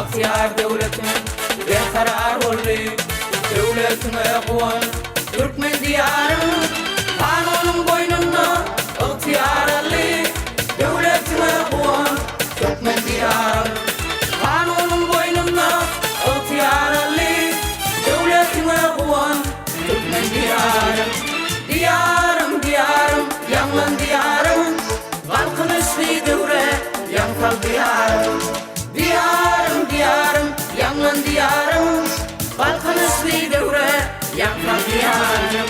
Bagtyýar döwletiň berkarar boldy, Döwletiňe guwan, türkmen Diýarym! Kanunyň boýnunda ygtyýar aldy, Döwletiňe guwan, türkmen Diýarym! Kanunyň boýnunda ygtyýar aldy, Döwletiňe guwan, türkmen Diýarym! Diýarym, Diýarym, ýaňlan Diýarym! Galkynyşly döwre ýaň sal Diýarym! Diýarym, Diýarym, ýaňlan Diýarym, Galkynyşly döwre ýaň sal Diýarym.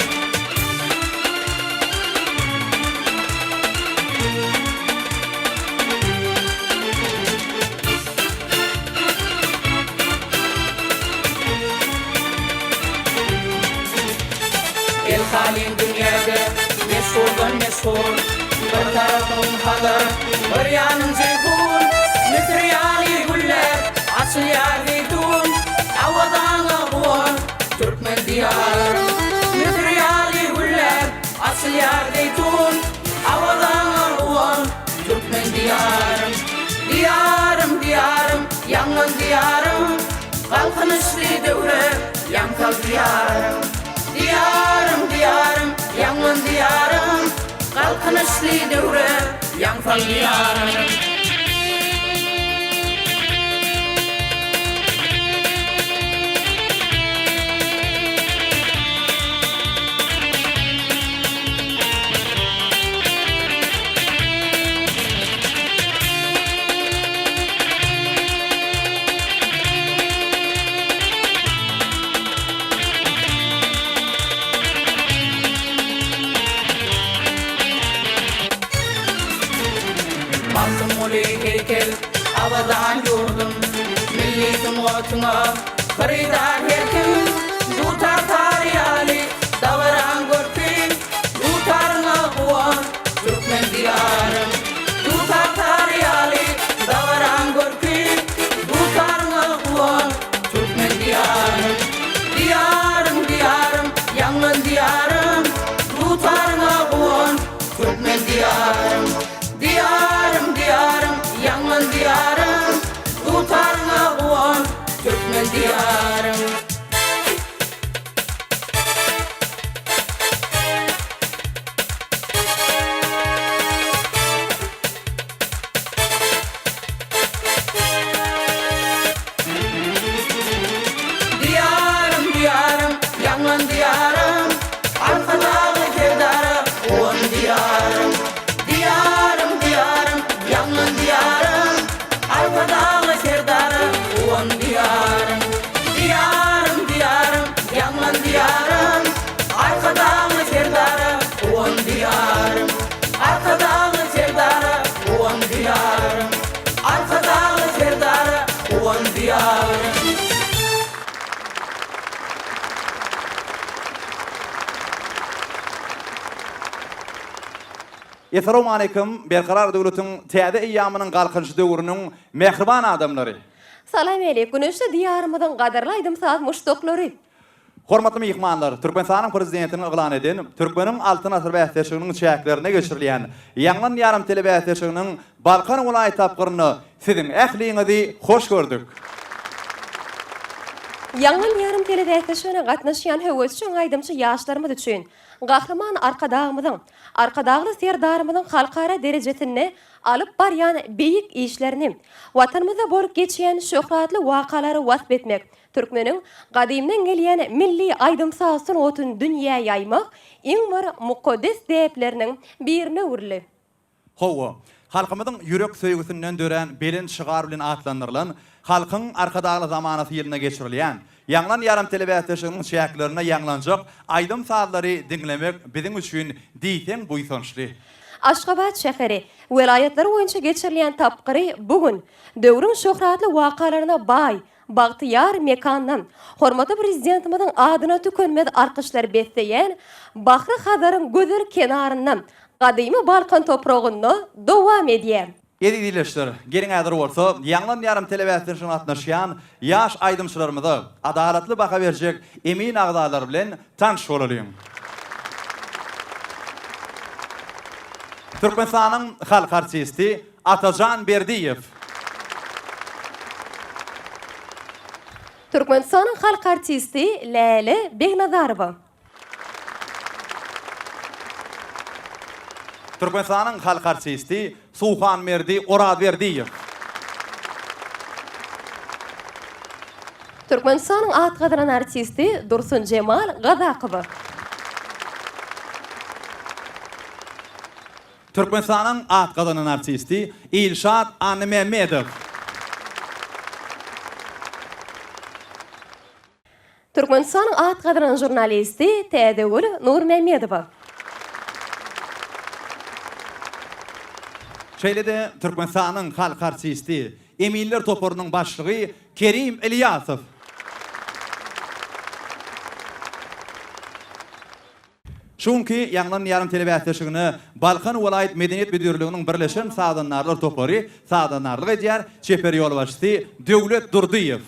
El halyň dünýäde meşhurdan meşhur, Bir tarapyň Hazar, bir ýanyň Jeýhun, Müsür ýaly gülläp açylýar zeýtun, Awazaňa guwan, türkmen Diýarym. Müsür ýaly gülläp açylýar zeýtun, Awazaňa guwan, türkmen Diýarym. Diýarym, Diýarym, ýaňlan Diýarym, Galkynyşly döwre ýaň sal Diýarym. Diýarym, Diýarym, ýaňlan Diýarym, Galkynyşly döwre ýaň sal Diýarym. Magtymguly heýkel Abadan ýurdum, Milli sungatyňa hyrydar her kim. Dutar tary ýaly dabaraň görki, Dutaryňa guwan, türkmen Diýarym. Dutar tary ýaly dabaraň görki, Dutaryňa guwan, türkmen Diýarym. Diýarym, Diýarym, ýaňlan Diýarym, Dutaryňa guwan, türkmen Diýarym. Diýarym, Diýarym, ýaňlan Diýarym, Dutaryňa guwan, türkmen Diýarym. Diýarym, Diýarym, ýaňlan Diýarym, Arkadagly Serdara guwan Diýarym. Diýarym, Diýarym, ýaňlan Diýarym, Arkadagly Serdara guwan Diýarym. Diýarym, Diýarym, ýaňlan Diýarym, Arkadagly Serdara guwan Diýarym. Arkadagly Serdara guwan Diýarym. Arkadagly Serdara guwan Diýarym. Essalawmaleýkim, Berkarar döwletiň täze eýýamynyň Galkynyşy döwrüniň mähriban adamlary! Salam älik, güneşli Diýarymyzyň gadyrly aýdym-saz muşdaklary! Hormatly myhmanlar, Türkmenistanyň Prezidentiniň yglan eden Türkmeniň Altyn asyry bäsleşiginiň çäklerinde geçirilýän Ýaňlan ýarym telebäsleşiginiň Balkan welaýat tapgyrynda siziň ähliňizi hoş gördük. Ýaňlan ýarym telebäsleşigine gatnaşýan höwesjeň aýdymçy ýaşlarymyz üçin Gahryman Arkadagymyzyň, Arkadagly Serdarymyzyň halkara derejesinde alyp barýan beýik işlerini, Watanymyzda bolup geçýän şöhratly wakalary wasp etmek, Türkmeniň gadymdan gelýän milli aýdym-saz sungatyny dünýä ýaýmak iň bir mukaddes däpleriniň birine öwrüldi. Hawa, halkymyzyň ýürek söýgüsinden dörän belent şygar bilen atlandyrylan Halkyň Arkadagly zamanasy ýylynda geçirilýän Ýaňlan ýarym telebäsleşiginiň çäklerinde ýaňlanjak aýdym-sazlary diňlemek biziň üçin diýseň buýsançly. Aşgabat şäheri, welaýatlar boýunça geçirilýän tapgyry bu gün döwrüň şöhratly wakalaryna baý Bagtyýar mekanda hormatly Prezidentimiziň adyna tükenmez alkyşlar besleýän Bahry Hazaryň gözel kenarynda, gadymy Balkan topragynda dowam edýär. Eziz ildeşler, geliň häzir bolsa Ýaňlan ýarym telebäsleşigine gatnaşýan ýaş aýdymçylarymyza adalatly baha berjek emin agzalary bilen tanyş bolalyň. Türkmenistanyň halk artisti Atajan Berdiýew. Türkmenistanyň halk artisti Läle Begnazarowa. Türkmenistanyň halk artisti Suhanberdi Orazberdiýew. Türkmenistanyň at gazanan artisti Dursunjemal Gazakowa. Türkmenistanyň at gazanan artisti Ilşat Annamämmedow. Türkmenistanyň at gazanan žurnalisti Täzegül Nurmämmedowa. Şeýle-de Türkmenistanyň halk artisti, eminler toparynyň başlygy Kerim Ilýasow. Şu günki Ýaňlan diýarym telebäsleşigine Balkan welaýat medeniýet müdirliginiň birleşen sazandarlar topary sazandarlyk edýär, çeper ýolbaşçysy Döwlet Durdyýew.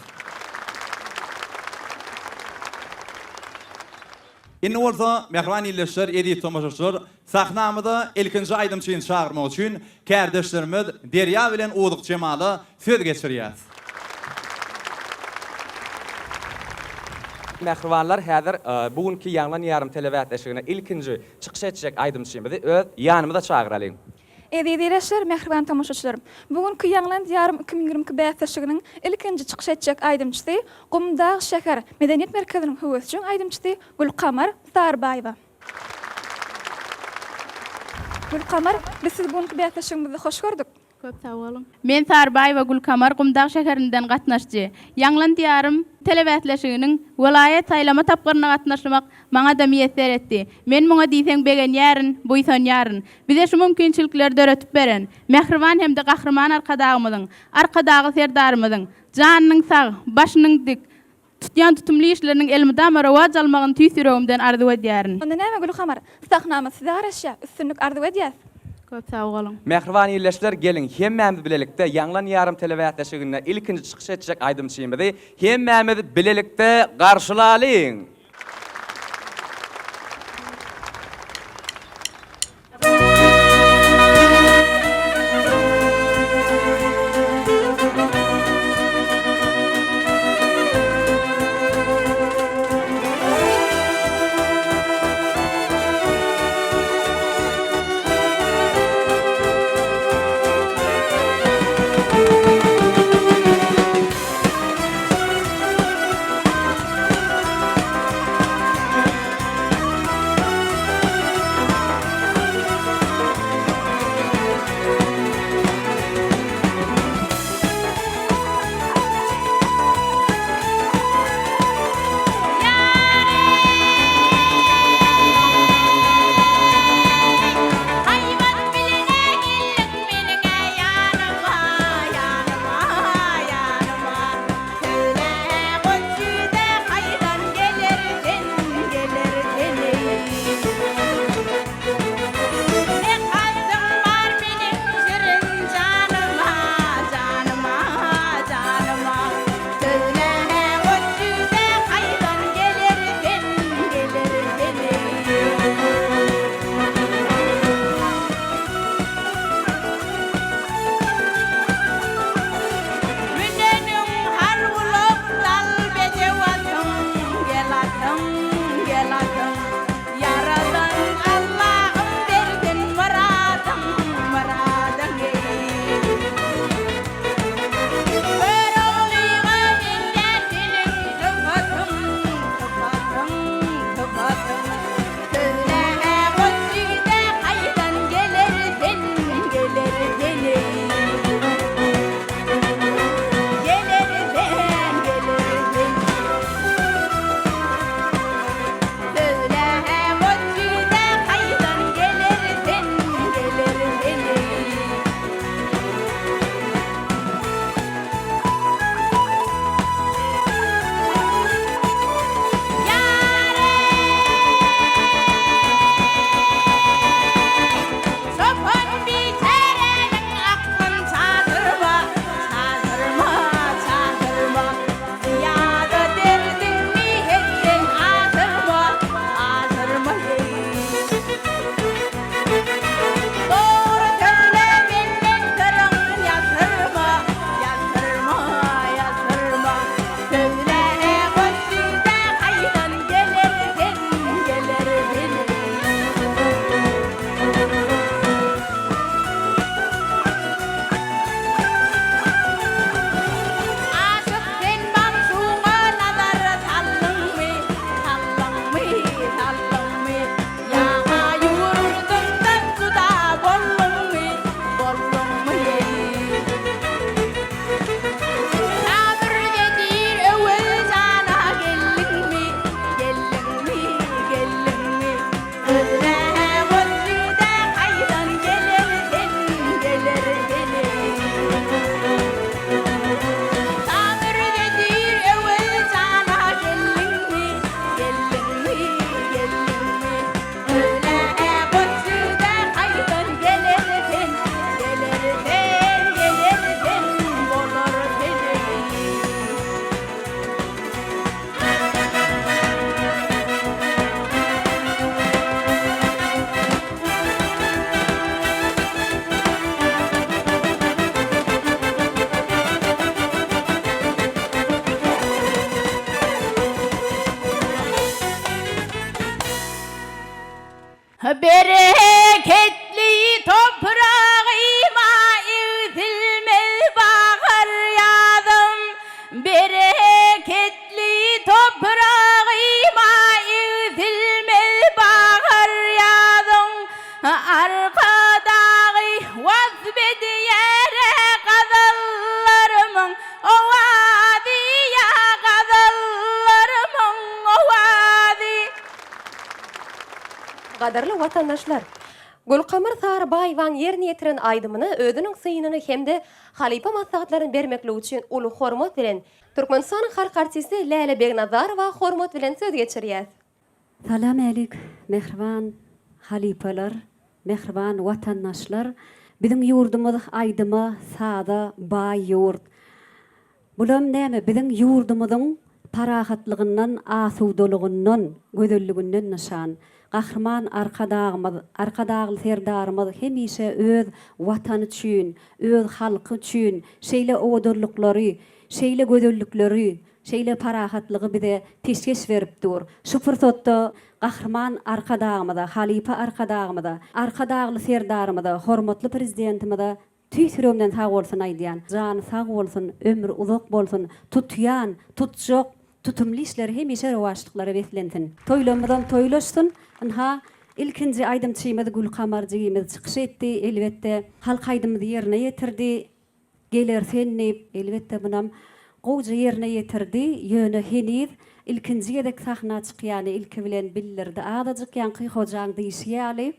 Indi bolsa, mähriban ildeşler, eziz tomaşaçylar, sahnamyza ilkinji aýdymçyny çagyrmak üçin kärdeşlerimiz Derýa bilen Uzuk Jemala söz geçirýäs. Mähribanlar häzir bu günki Ýaňlan ýarym telebäsleşigine ilkinji çykyş etjek aýdymçymyzy öz ýanymyza çagyralyň. Eziz ildeşler, mähriban tomaşaçylar! Bu günki Ýaňlan diýarym 2022 bäsleşiginiň ilkinji çykyş etjek aýdymçysy Gumdag şäher medeniýet merkeziniň höwesjeň aýdymçysy Gülkamar Sarybaýewa. Gülkamar, biz sizi bu günki bäsleşigimizde hoş gördük. Köp sag boluň. Men Sarybaýewa Gülkamar Gumdag şäherinden gatnaşjy. Ýaňlan Diýarym telebäsleşiginiň welaýat saýlama tapgyryna gatnaşmak maňa-da miýesser etdi. Men muňa diýseň begenýärin, buýsanýaryn. Bize şu mümkinçilikleri döretip beren, mähriban hem-de Gahryman Arkadagymyzyň, Arkadagly Serdarymyzyň janynyň sag, başynyň dik, Tutýan tutumly işleriniň elmydama rowaç almagyny tüýs ýüregimden arzuw edýärin. Onda näme Gülkamar, sahnamyz size garaşýar, üstünlik arzuw edýäs. Köp sag boluň. Mähriban ildeşler geliň hemmämiz bilelikde Ýaňlan ýarym telebäsleşiginde ilkinji çykyş etjek aýdymçymyzy hemmämiz bilelikde garşylalyň! Bereketli topragyma egsilmez bahar ýazyň Arkadagy wasp edýär-ä gazallarymyň owazy ýa gazallarymyň owazy. Gadyrly watandaşlar! Gülkamar Sarybaýewaň ýerine ýetiren aýdymyna özüniň synyny hem-de halypa maslahatlaryny bermekligi üçin uly hormat bilen Türkmenistanyň halk artisti Läle Begnazarowa hormat bilen söz geçirýäs. Salam älik mähriban halypalar, mähriban watandaşlar! Biziň ýurdumyz aýdyma, saza baý ýurt. Bulam näme biziň ýurdumyzyň parahatlygyndan, asudalygyndan, gözelliginden nyşan. Gahryman Arkadagymyz, Arkadagly Serdarymyz hemişe öz Watany üçin, öz halky üçin şeýle owadanlyklary, şeýle gözellikleri, şeýle parahatlygy bize peşgeş berip dur. Şu pursatda Gahryman Arkadagymyza, halypa Arkadagymyza, Arkadagly Serdarymyza, hormatly Prezidentimize Tüýs ýüregimden sag bolsun aýdýan. Jany sag bolsun, ömri uzak bolsun, tutýan, tutjak, tutumly işleri hemişe rowaçlyklara beslensin. Toýlamyzam toýlaşsyn. Ynha, ilkinji aýdymçymyz Gülkamar jigimiz çykyş etdi. Elbetde, halk aýdymyzy ýerine ýetirdi. Geler sen diýip, elbetde munam gowja ýerine ýetirdi. Ýöne heniz ilkinji gezek sahna çykýany ilki bilen bildirdi. Azajyk ýaňky hojaň diýşi ýaly.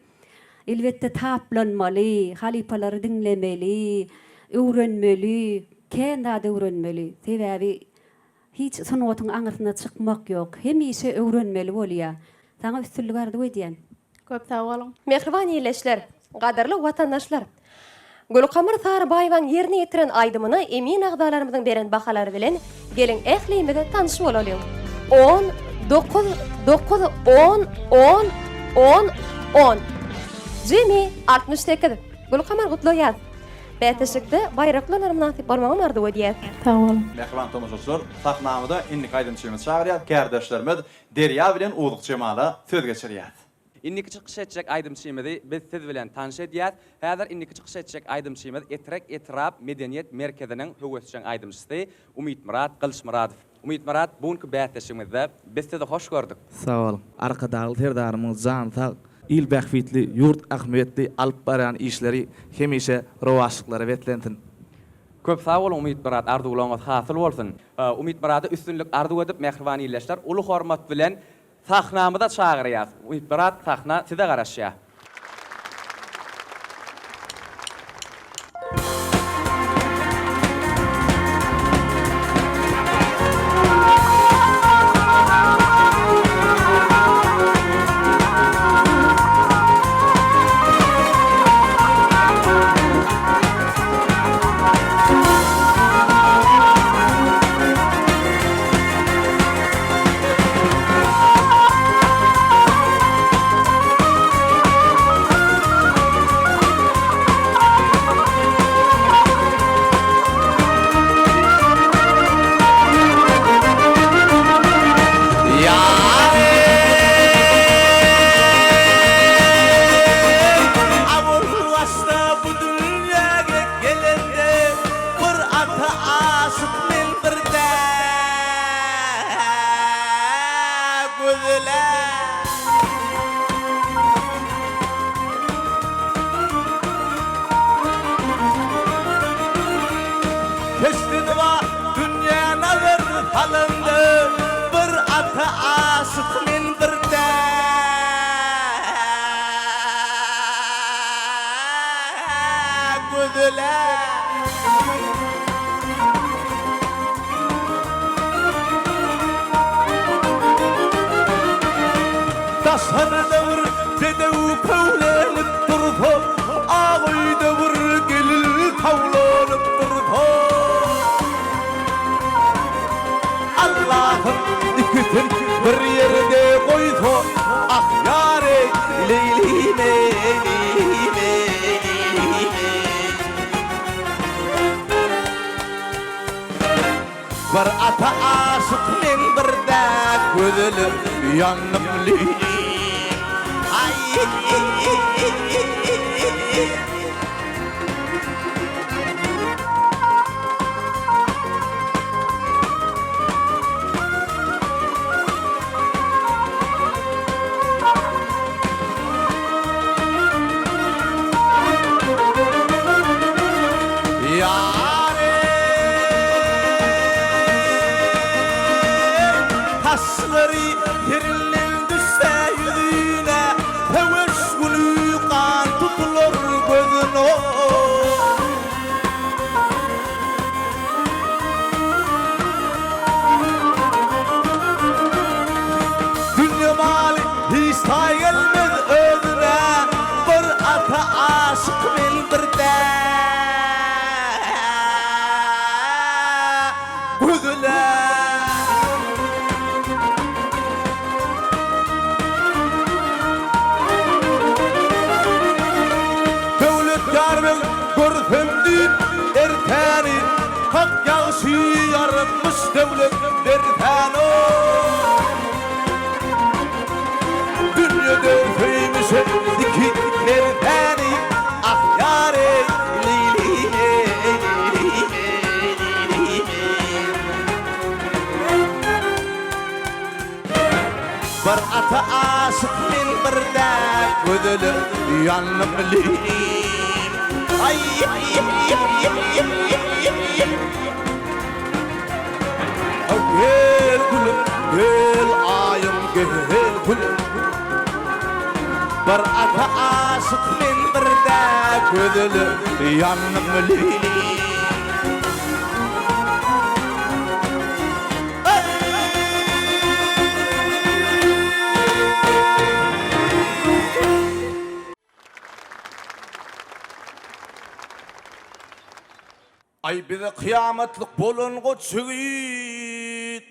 Elbetde taplanmaly, halypalary diňlemeli, öwrenmeli, kän zat öwrenmeli. Sebäbi hiç sungatyň aňyrsyna çykmak ýok. Hemişe öwrenmeli bolýar. Saňa üstünlik arzuw edýän. Köp sag boluň. Mähriban ildeşler, gadyrly watandaşlar! Gülkamar Sarybaýewaň ýerine ýetiren aýdymyna emin agzalarymyzyň beren bahalary bilen geliň ählimiz tanyş bolalyň. On, dokuz, dokuz, on, on, on, on. Jemi 68. Gülkamar gutlaýas. Bäsleşikde baýrakly orunlara mynasyp bolmagyňy arzuw edýäs. Sag boluň. Mähriban tomaşaçylar, sahnamyza indiki aýdymçymyzy çagyrýas, kärdeşlerimiz Derýa bilen Uzuk Jemala söz geçirýäs. Indiki çykyş etjek aýdymçymyzy biz siz bilen tanyş edýäs. Häzir indiki çykyş etjek aýdymçymyz Etrek etrap medeniýet merkeziniň höwesjeň aýdymçysy Umytmyrat Gylyçmyradow. Umytmyrat bu günki bäsleşigimizde biz sizi hoş gördük. Sag boluň. Arkadagly Serdarymyň jany sag, il bähbitli, ýurt ähmiýetli alyp barýan işleri hemişe rowaçlyklara beslensin. Köp sag boluň Umytmyrat arzuwlaryňyz hasyl bolsun. Umytmyrada üstünlik arzuw edip mähriban ildeşler uly hormat bilen Sahnamyza çagyrýas. Umytmyrat sahna size garaşýar. Daşarda bir bedew köwlenip dursa, Ak öýde bir gelin tawlanyp dursa. Allahym ikisin bir ýerde goýsa, Ah ýar-eý, Leýlim-eý, Leýlim-eý, Leýlim-eý. Bir ata aşyk men bir däk gözelim ýandym Leýlim aý. günde. Döwlet ýarbeg görsem diýip ertäni, Hak ýagşy ýaratmyş döwlet bersäno. Dünýede söýmüşem iki mertäni, Ah ýar eý, leýlim eý, leýlim eý, leýlim eý. Bir ata aşyk men bir däl gözele ýandym leýlim. Aý. Gel gülüm, gel aýym, gel gülüm. Bir ata aşyk men bir däl gözele ýandym leýlim. Aý bize kyýamatlyk bolan goç ýigit,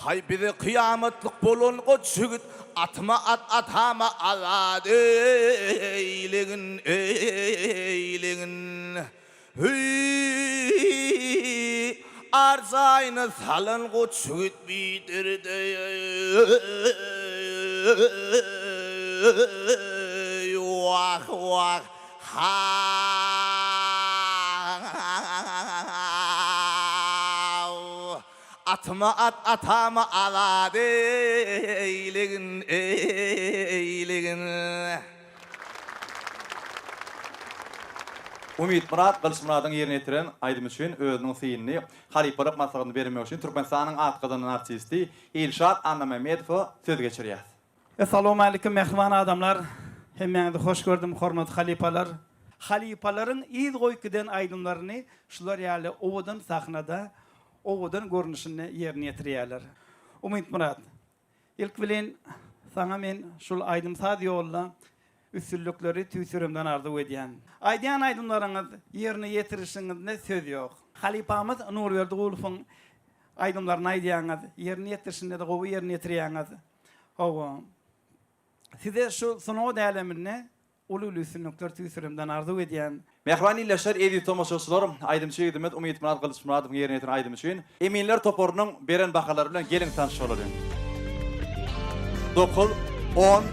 Haý bize kyýamatlyk bolan goç ýigit, Atyma at atama azat eýlegin, eýlegin. Hüý, ar jaýyna salan goç ýigit biderede Wah, wah, Ha-a-a-w! Atyma at, atama azat eýlegin, eýlegin. Umytmyrat Gylyçmyradyň ýerine ýetiren aýdymy üçin özüniň synyny, halypalyk maslahatyny bermek üçin Türkmenistanyň at gazanan artisti Ilşat Annamämmedowa söz geçirýäs. Essalawmalikim mähriban adamlar hemmäňizi hoş gördüm hormatly halypalar. Halypalaryň yz goýup giden aýdymlaryny şular ýaly owadan sahnada owadan görnüşinde ýerine ýetirýärler. Umytmyrat ilk bilen saňa men şul aýdym-saz ýolunda üstünlikleri tüýs ýüregimden arzuw edýän. Aýdýan aýdymlaryňyz ýerine ýetirişiňizde söz ýok. Halypamyz Nurberdi Gulowyň aýdymlaryny aýdýaňyz ýerine ýetirişinde-de gowy ýerine ýetirýäňiz. Hawa. Size şu sungat äleminde uly-uly üstünlikler tüýs ýüregimden arzuw edýän. Mähriban ildeşler, eziz tomaşaçylar, aýdymçy ýigidimiz Umytmyrat Gylyçmyradowyň ýerine ýetiren aýdymy üçin eminler toparynyň beren bahalary bilen geliň tanyş bolalyň. Dokuz, on,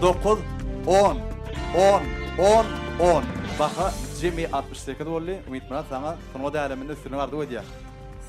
dokuz, on, on, on, on. Baha jemi 68 boldy. Umytmyrat saňa sungat äleminde üstünlik arzuw edýäs.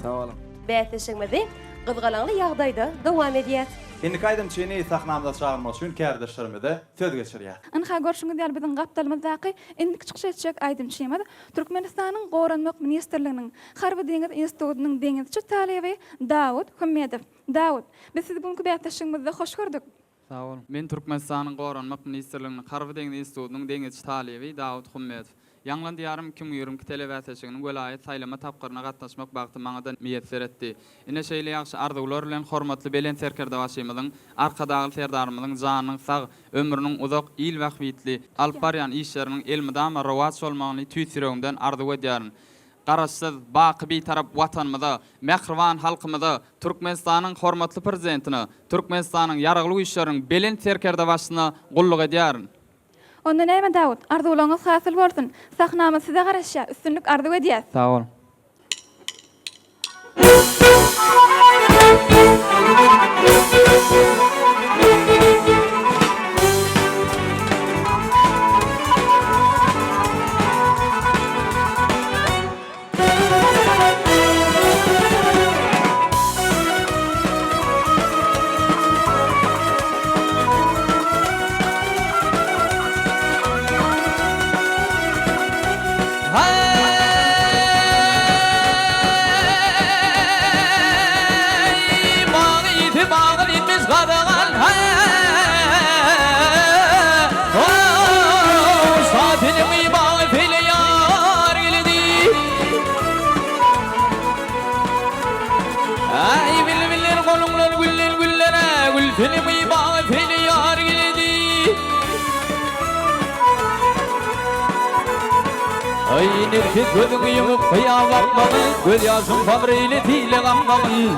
Sag boluň. Bäsleşigimizi gyzgalaňly ýagdaýda dowam edýäs. Indiki aýdymçyny sahnamyza çagyrmak üçin kärdeşlerimize söz geçirýäs. Ynha, görşüňiz ýaly biziň gapdalymyzdaky indiki çykyş etjek aýdymçymyz Türkmenistanyň Goranmak ministrliginiň Harby-deňiz institutynyň deňizçi talyby Dawut Hümmedow. Dawut, biz sizi bu günki bäsleşigimizde hoş gördük. Sag boluň. Men Türkmenistanyň Goranmak ministrliginiň Harby-deňiz institutynyň deňizçi talyby Dawut Hummedow. Ýaňlan Diýarym 2022 telebäsleşiginiň welaýat saýlama tapgyryna gatnaşmak bagty maňa-da miýesser etdi. Ine şeýle ýagşy arzuwlar bilen hormatly Belent Serkerdebaşymyzyň, Arkadagly Serdarymyzyň janynyň sag, ömrüniň uzak, il bähbitli alyp barýan işleriniň elmydama rowaç bolmagyny tüýs ýüregimden arzuw edýärin. Garaşsyz, baky Bitarap Watanymyza, mähriban halkymyza, Türkmenistanyň hormatly Prezidentine, Türkmenistanyň Ýaragly Güýçleriniň Belent Serkerdebaşysyna gulluk edýärin. Onda näme Dawut, arzuwlaryňyz hasyl bolsun! Sahnamyz size garaşýar, üstünlik arzuw edýäs! Sag bol. Heý, bagy ýiti bagyl itmiş gadagan, Heý, şa seniň bagy seýle ýar geldi. Äý, bilbiller goluňdan gülden güllere, Gül seniň bagy seýle ýar geldi. Aý, nerkes gözüňi ýumup, hyýa bakmagyn, Gözýaşyň sabyr eýle, tile gammagyn.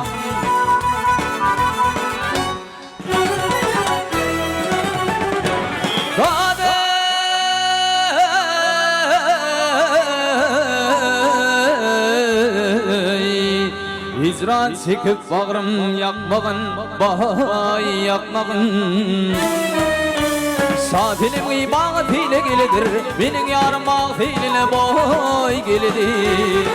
Hijran çekip bagrym ýakmagyn, baý ýakmagyn. Şa senem baga seýle gelidir, meniň ýarym bag seýline boý gelidir.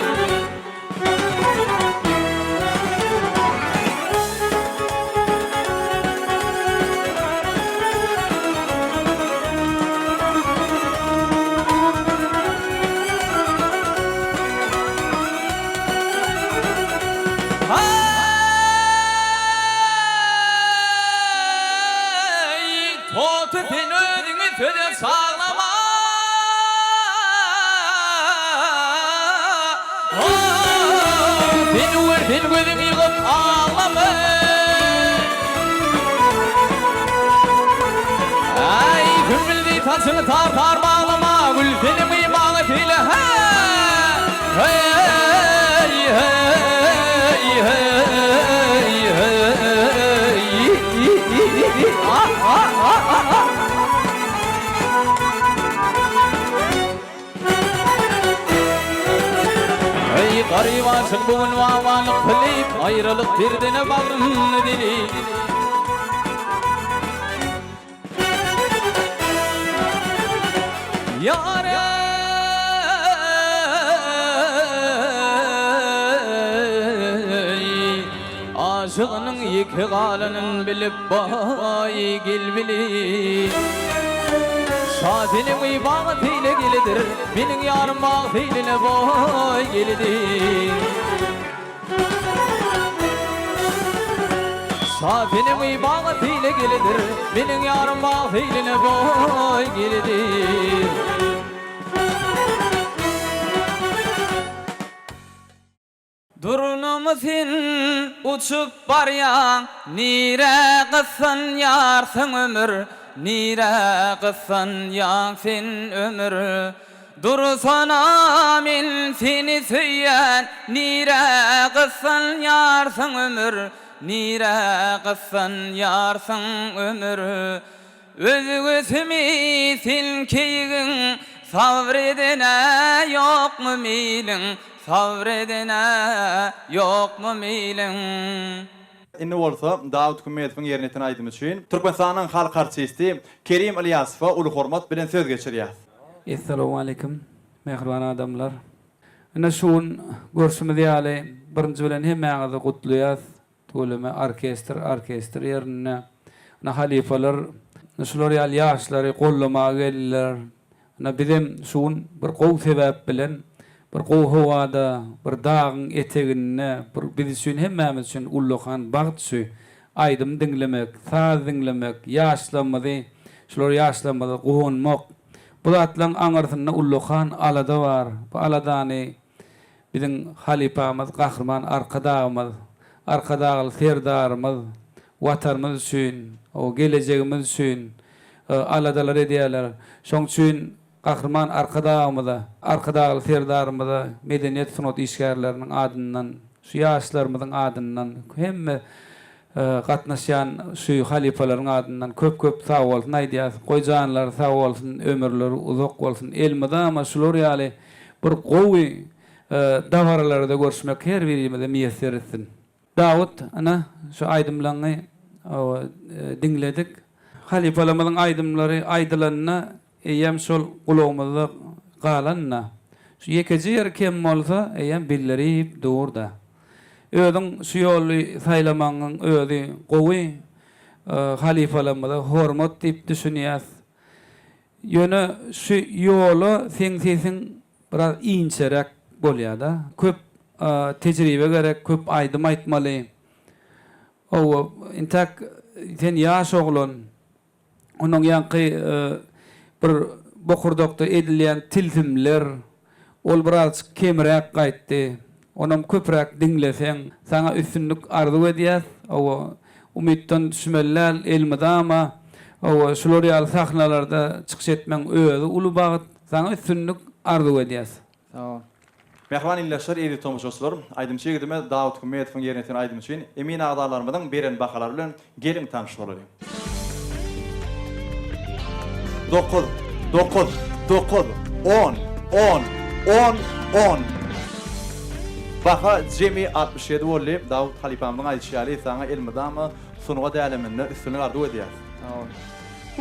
Eý, toty sen özüňi söze çaglama. Sen görsen gözüň ýygyp aglama. Eý, sümbül deý saçyňy tar-tar baglama, gül seniň maňa seýle, hä! Heý, heý, heý, heý, ah, ah, ah, ah, ah. Eý, garyp aşyk bu gün babalyk kylyp, Aýralyk derdine bagryn dilip. Ýar eý, aşygynyň ýeke galanyn bilip baý gel bili. Şa seniň baga seýle gelidir, meniň ýarym bag seýline boý gelidir. Şa seniň baga seýle gelidir, meniň ýarym bag seýline boý gelidir. Durnamy sen uçup barýaň nirä gyssanýarsyň ömür nirä gyssanýaň sen ömür Dursana men seni söýýän nirä gyssanýarsyň ömür nirä gyssanýarsyň ömür Özgesimi sen keýigiň Sabr edene ýokmy meýliň Sabr edene ýokmy meýliň. Indi bolsa Dawut Kümmedowyň ýerine ýetiren aýdymy üçin Türkmenistanyň halk artisti Kerim Ylýasowa uly hormat bilen söz geçirýäs. Essalawmaleýkim mähriban adamlar. Ine şu gün görşümiz ýaly birinji bilen hemmäňizi gutlaýas. Tüweleme orkestr orkestr ýerinde. Ine halypalar şular ýaly ýaşlary goldamaga geldiler. Ine bizem şu gün bir gowy sebäp bilen bir gowy howada, bir dagyň eteginde bir biz üçin hemmämiz üçin ullakan bagt şu aýdym diňlemek, saz diňlemek, ýaşlarymyzy şular ýaşlarymyza guwanmak. Bu zatlaryň aňyrsynda ullakan alada bar. Bu aladany Biziň halypamyz Gahryman Arkadagymyz, Arkadagly Serdarymyz Watanymyz üçin, gelejegimiz üçin aladalar edýärler. Şoň üçin Gahryman Arkadagymyza, Arkadagly Serdarymyza medeniýet sungat işgärleriniň adyndan, şu ýaşlarymyzyň adyndan, hemme gatnaşýan şu halypalaryň adyndan köp-köp sagbolsun aýdýas. Goý janlary sag bolsun, ömürleri uzak bolsun. Elmydama şular ýaly bir gowy dabaralarda görüşmek her birimize miýesser etsin. Dawut ine şu aýdymlaňy diňledik. Halypalarymyzyň aýdymlary aýdylanda Eýýäm şol gulagymyzda galan-da. Şu ýekeje ýeri kem bolsa, eýýäm bildirip dur-da. Özüň şu ýoly saýlamagyňyň özi gowy, halypalarymyza hormat diýip düşünýäs. Ýöne şu ýola seň sesiň biraz inçeräk bolýar-da. Köp tejribe gerek, köp aýdym aýtmaly. Hawa, intäk sen ýaş oglan. Onuň ýaňky bir bokurdakda edilýän tilsimler, ol birazjyk kemräk gaýtdy. Onam köpräk diňleseň. Saňa üstünlik arzuw edýäs. Hawa, umytdan düşmeli däl elmydama. Hawa, şular ýaly sahnalarda çykyş etmegiň özi uly bagt. Saňa üstünlik arzuw edýäs. Sag bol. Mähriban ildeşler, eziz tomaşaçylar, aýdymçy ýigidimiz Dawut Hümmedowyň ýerine ýetiren aýdymy üçin emin agzalarymyzyň beren bahalary bilen geliň tanyş bolalyň. Dokuz, dokuz, dokuz, on, on, on, on. Baha jemi 67 boldy. Dawut halypamyzyň aýdyşy ýaly, saňa elmydama sungat äleminde üstünlik arzuw edýäris. Sag bol.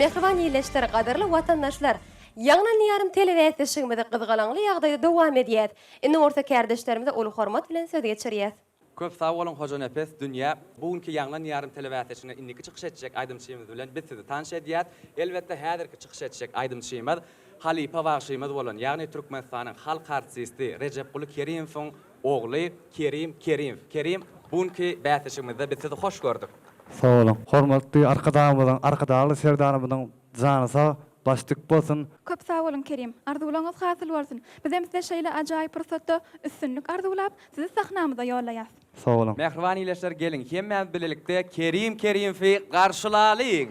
Mähriban ildeşler, gadyrly watandaşlar! Ýaňlan Diýarym telebäsleşigimizi gyzgalaňly ýagdaýda dowam edýäs. Indi bolsa kärdeşlerimize uly hormat bilen söz geçirýäs. Köp sag boluň Hojanepes Dünýä. Bu günki Ýaňlan Diýarym telebäsleşiginde indiki çykyş etjek aýdymçymyz bilen biz sizi tanyş edýäs. Elbetde häzirki çykyş etjek aýdymçymyz halypa bagşymyz bolan, ýagny Türkmenistanyň halk artisti Rejepguly Kerimowyň ogly Kerim Kerimow. Kerim, bu günki bäsleşigimizde biz sizi hoş gördük. Sag boluň. Hormatly Arkadagymyzyň, Arkadagly Serdarymyzyň jany sag, başy dik bolsun. Köp sag boluň Kerim. Arzuwlaryňyz hasyl bolsun. Bizem size şeýle ajaýyp pursatda üstünlik arzuwlap, sizi sahnamyza ýollaýas. Sag boluň. Mähriban ildeşler geliň hemmämiz bilelikde Kerim Kerimowy garşylalyň!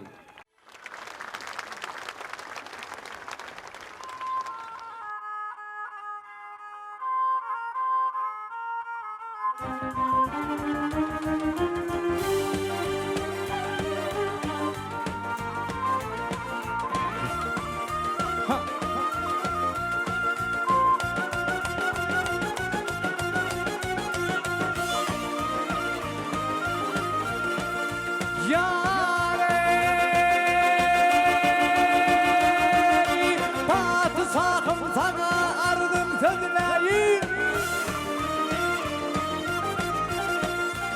Ýar eý, patyşahym saňa arzym sözläýin.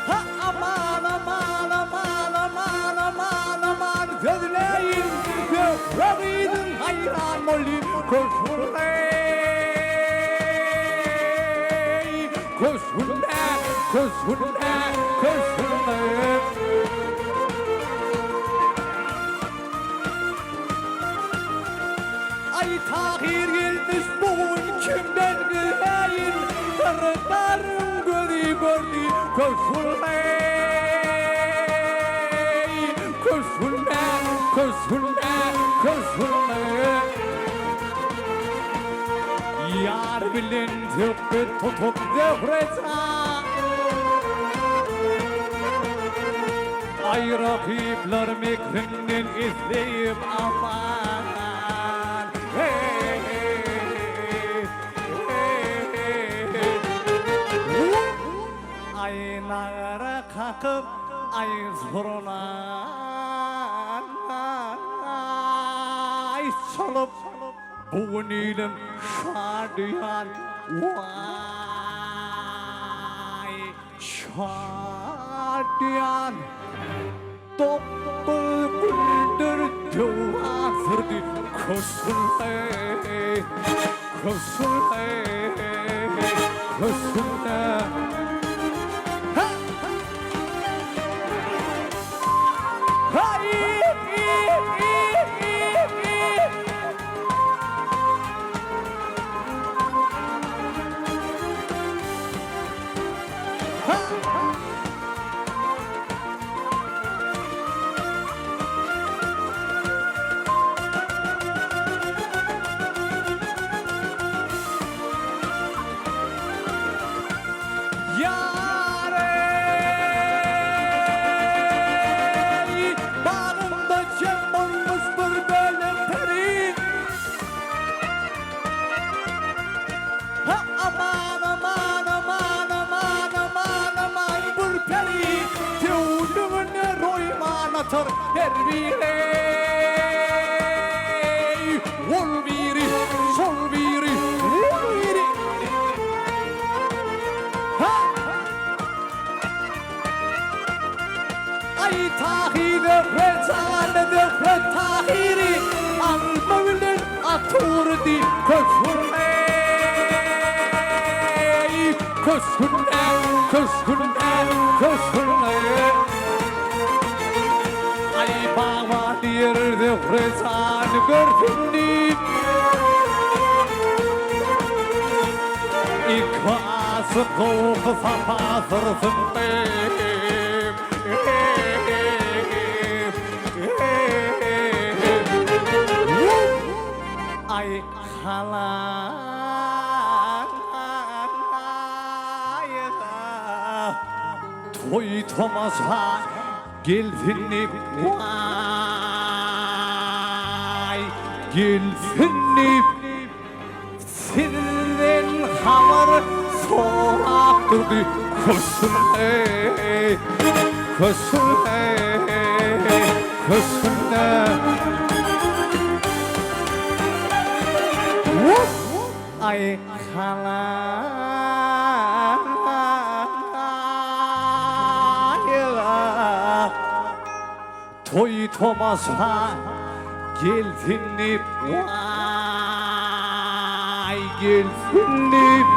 Ha aman aman aman aman aman aman sözläýin. Zöhre gyzyň haýran boldy köşgünde eý, köşgünde, köşgünde, köşgünde. Aý Tahyr gelmiş bu gün kimden gizläýin Syrdaryň gözi gördi köşgünde Köşgünde, köşgünde, köşgünde Ýar bilen söhbet tutup Zöhre jan Aý rakyplar mekrinden isleýip aman Aý nagara kakyp aý zurna aý çalyp bu gün ilim şadyýan waý Şadyýan 9 gündür döwran sürdi köşgünde, köşgünde, köşgünde. Ýar eý, bagymda jem bolmuş bir bölek peri. Ha aman aman aman aman aman aman bir peri Töwlügine roýman atar her biri Ol biri şol biri ol biri Ha Aý Tahyr Zöhre jany Zöhre Tahyry Alma bilen at urdy köşgüne Köşgüne köşgüne köşgüne Aý bagban diýer Zöhre jany görsün diýip Iki aşyk ruhy sapa sürsün diýip. Aý halaýyga toý-tomaşa gelsin diýip, waý, gelsin diýip. Sizden habar. Sorap durdy köşgünde, köşgünde, köşgünde. Aý halaýyk Toý-tomaşa gelsin diýip, waý, gelsin diýip,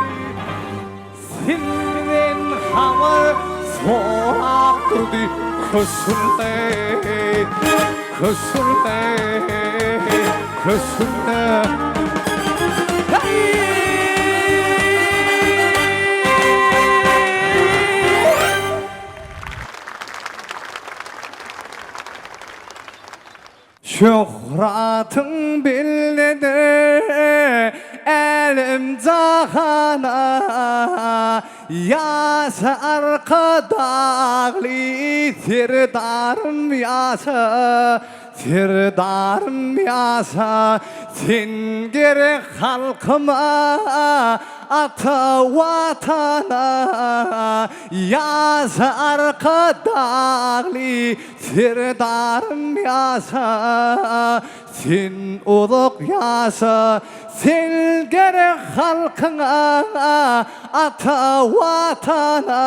Senden habar sorap durdy köşgünde, köşgünde, köşgünde. Şöhratyň bellidir älem-jahana, Ýaşa Arkadagly Serdarym ýaşa, Serdarym ýaşa, Sen gerek halkyma, ata Watana, Ýaşa Arkadagly Serdarym ýaşa, sen uzak ýaşa, Sen gerek halkyňa, ata Watana.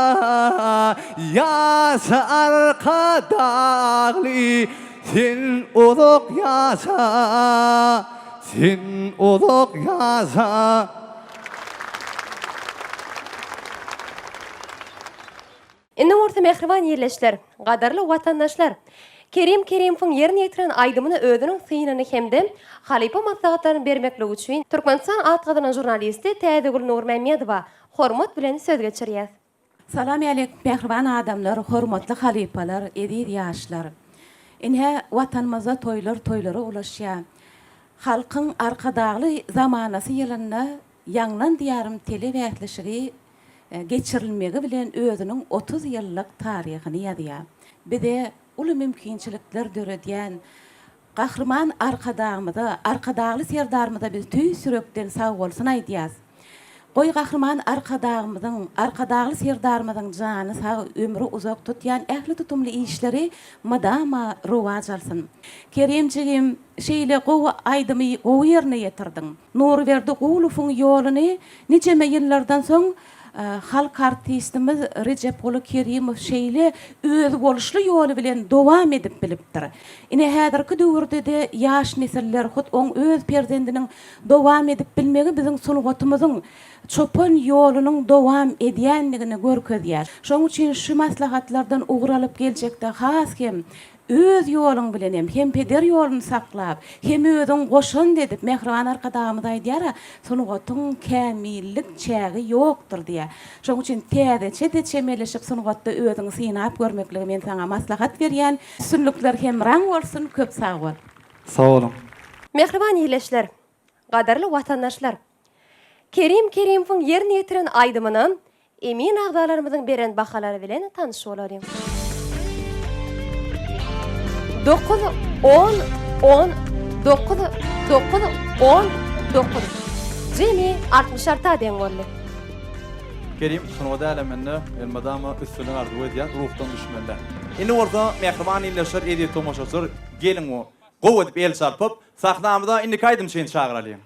Ýaşa Arkadagly, sen uzak ýaşa, sen uzak ýaşa. Indi bolsa mähriban ýerleşler, gadyrly watandaşlar, Kerim Kerimowyň ýerine ýetiren aýdymyna özüniň synyny hem-de halypa maslahatlaryny bermekligi üçin Türkmenistan at gazanan žurnalisti Täzegül Nurmämmedowa hormat bilen söz geçirýäs. Salam älek mähriban adamlar, hormatly halypalar, eziz ýaşlar. Ine Watanymyzda toýlar toýlara ulaşýar. Halkyň Arkadagly zamanasy ýylynda Ýaňlan Diýarym telebäsleşigi geçirilmegi bilen özüniň 30 ýyllyk taryhyny ýazýar. Bize uly mümkinçilikler döredýän Gahryman Arkadagymyza, Arkadagly Serdarymyza biz tüýs ýürekden sagbolsun aýdýas. Goý Gahryman Arkadagymyzyň, Arkadagly Serdarymyzyň jany sag, ömri uzak, tutýan ähli tutumly işleri mydama rowaç alsyn. Kerim jigim, şeýle gowy aýdymy gowy ýerine ýetirdiň. Nurberdi Gulowyň ýoluny nijeme ýyllardan soň halk artistimiz Rejepguly Kerimow şeýle özboluşly ýoly bilen dowam edip bilipdir. Ine, häzirki döwürde-de ýaş nesiller, hut oň öz perzendiniň dowam edip bilmegi biziň sungatymyzyň çopan ýolunyň dowam edýändigini görkezýär. Şonuň üçin şu maslahatlardan ugur alyp geljekde has hem Öz ýoluň bilenem, hem peder ýoluny saklap, hem özüň goşant edip, mähriban Arkadagymyz aýdýar-a, sungatyň kämillik çägi ýokdur diýýär. Şonuň üçin täzeçe-de çemeleşip sungatda özüňi synap görmekligi men saňa maslahat berýän. Üstünlikler hemraň bolsun, köp sag bol! Sag boluň. Mähriban ildeşler! Gadyrly watandaşlar! Kerim Kerimowyň ýerine ýetiren aýdymyna emin agzalarymyzyň beren bahalary bilen tanyş bolalyň. Dokuz, on, on, dokuz, dokuz, on, dokuz. Jemi 66-a deň boldy. Kerim, sungat äleminde elmydama üstünlik arzuw edýän, ruhdan düşmeli däl. Indi bolsa mähriban ildeşler, eziz tomaşaçylar, geliň gowy edip el çarpyp, Sahnamyza indiki aýdymçyny çagyralyň.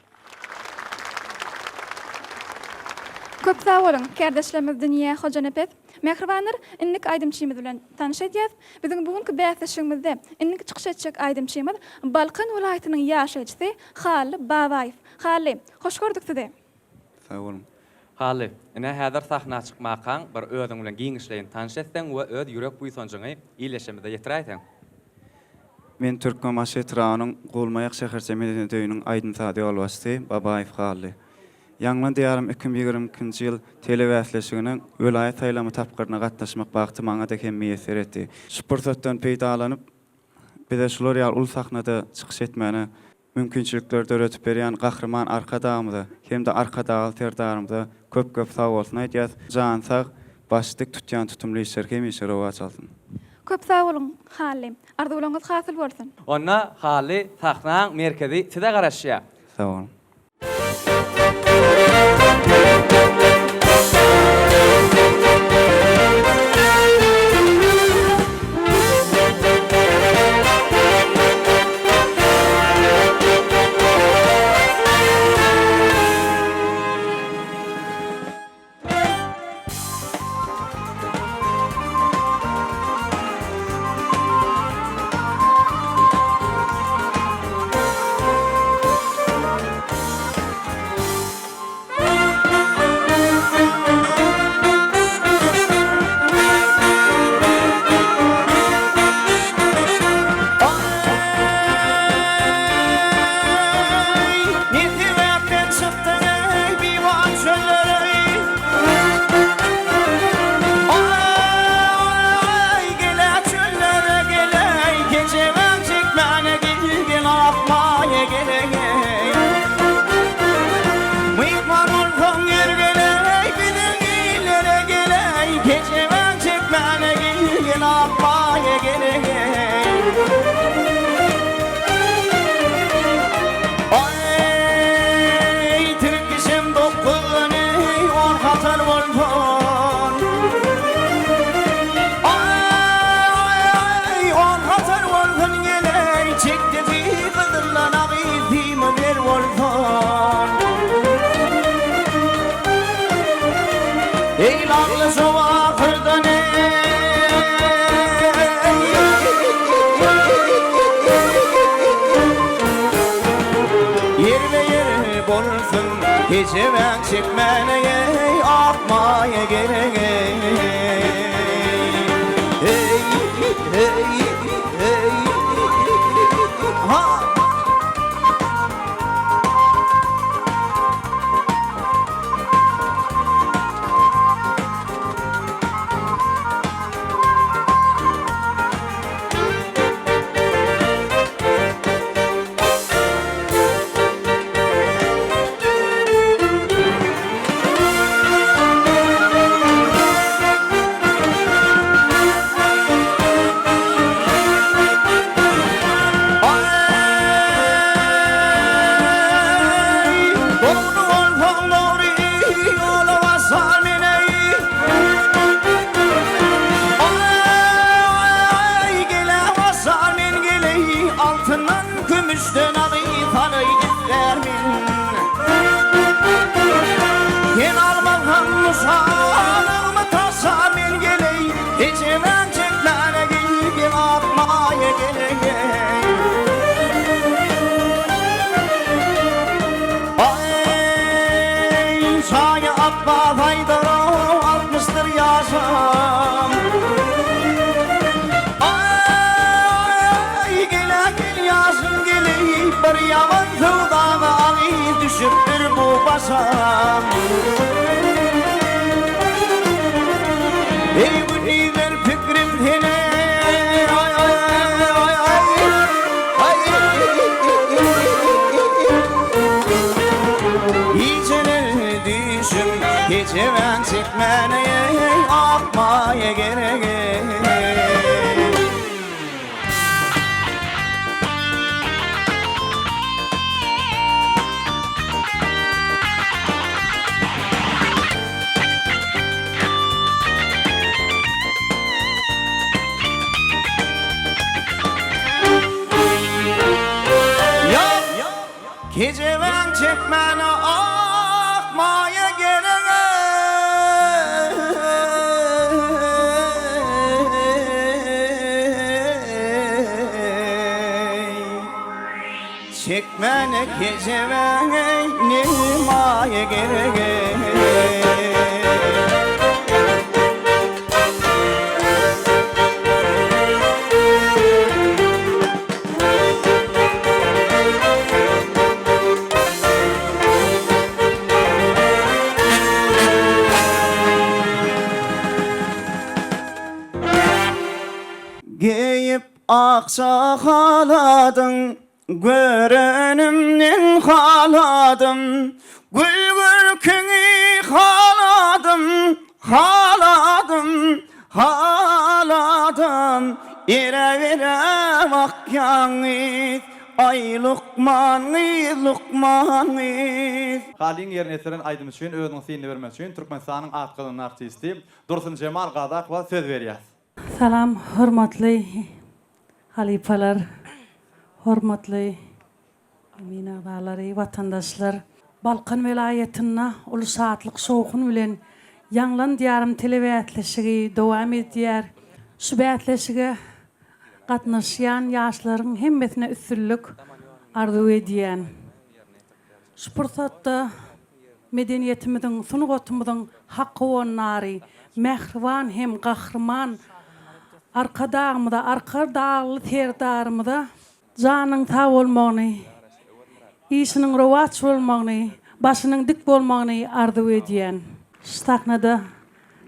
Köp sag boluň, kärdeşlerimiz Dünýä Hojanepes. Mähribanlar, indiki aýdymçymyz bilen tanyş edýäs. Biziň bu günki bäsleşigimizde indiki çykyş etjek aýdymçymyz Balkan welaýatynyň ýaşaýjysy Hally Babaýew. Hally, hoş gördük sizi. Sag boluň. Hally, ine häzir sahna çykmakaň bir özüň bilen giňişleýin tanyş etseň we öz ýürek buýsanjyňy ildeşimize ýetiräýseň. Men Türkmenbaşy etrabynyň Gulmaýak şäherçe medeniýet öýüniň aýdym-saz ýolbaşçysy Babaýew Hally. Ýaňlan Diýarym 2022-nji ýyl telebäsleşiginiň welaýat saýlama tapgyryna gatnaşmak bagty maňa-da hem miýesser etdi. Şu pursatdan peýdalanyp, bize şular ýaly uly sahnada çykyş etmäne mümkinçilikleri döredip berýän Gahryman Arkadagymyza hem-de Arkadagly Serdarymyza köp-köp sagbolsun aýdýas. Jany sag, başy dik tutýan tutumly işleri hemişe rowaç alsyn. Köp sag boluň Hally. Arzuwlaryňyz hasyl bolsun. Onda Hally sahnaň merkezi size garaşýar. Sag boluň. gerek Aý tirkişim dokuzny on hatar bolsun Aý on hatar bolsun geleý çekdesi gyzyldan agy simy zer bolsun Eý lagly şowahyrdan Ýerbe-ýer bolsun kejebäň çekmäne eý ak maýa gerek eý Eý eý eý ha. Aý, dogry bolsaň dogry ýola basar men-eý. Aý, gele basar men geleý, altyndan, kümüşden agy salaý islär men. Sen almasaň nyşanymy taşlar men geleý, Ejemäň çekmäne gel, ak maýa geleý. Aý, şaýy Apbas aýdar-ow, altmyşdyr ýaşam. Aý, gel-ä gel ýaşym geleý, bir ýaman söwdaga agy düşüpdir bu başam. Eý, gündizler pikrim sene, aý, aý, aý, aý, aý. Gijeler düýşüm kejebäň çekmäne eý, ak maýa gerek eý. Ýok, kejebäň çekmäne ak maýa gerek eý. Çekmäne kejebäň eý, ne maýa gerek eý. Geýip akja haladyň, Görenimden haladym, Gül görküňi haladym, Haladym, haladym, Ere-bere bakýaň gyz, Aý lukman gyz, lukman gyz. Halyň ýerine ýetiren aýdymy üçin özüniň synyny bermek üçin Türkmenistanyň at gazanan artisti Dursunjemal Gazakowa söz berýäs. Salam hormatly halypalar, hormatly emin agzalary, watandaşlar! Balkan welaýatynda uly şatlyk-şowhun bilen Ýaňlan Diýarym telebäsleşigi dowam edýär. Şu bäsleşige gatnaşýan ýaşlaryň hemmesine üstünlik arzuw edýän. Şu pursatda medeniýetimiziň, sungatymyzyň hak howandary, mähriban hem gahryman Arkadagymyza, Arkadagly Serdarymyza janynyň sag bolmagyny, işiniň rowaç bolmagyny, başynyň dik bolmagyny arzuw edýän. Şu sahnada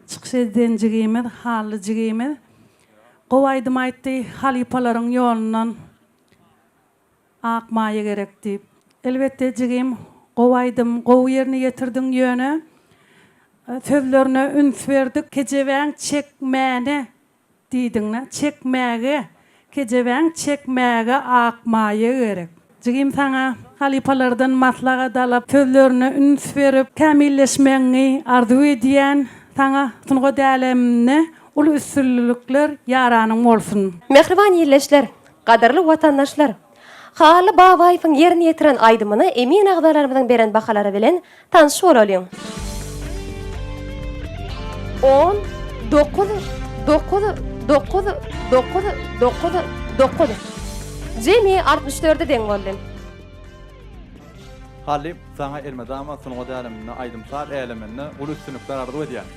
çykyş eden jigimiz, Hally jigimiz gowy aýdym aýtdy, halypalaryň ýolundan. Ak maýa gerek diýip. Elbetde jigim gowy aýdym gowy ýerine ýetirdiň ýöne sözlerine üns berdik kejebäň çekmäne. diýdiňdä, çekmäge, kejebäň çekmäge ak maýa gerek. Jigim saňa halypalardan maslahat alyp, sözlerine üns berip, kämilleşmegiňi arzuw edýän. Saňa sungat äleminde uly üstünlikler ýaranyň bolsun! Mähriban ildeşler, gadyrly watandaşlar! Hally Babaýewiň ýerine ýetiren aýdymyna emin agzalarymyzyň beren bahalary bilen tanyş bolalyň. On, dokuz, dokuz, dokuz, dokuz, dokuz, dokuz. Jemi 64-e deň boldy. Hally, saňa elmydama sungat äleminde, aýdym-saz äleminde uly üstünlikler arzuw edýän.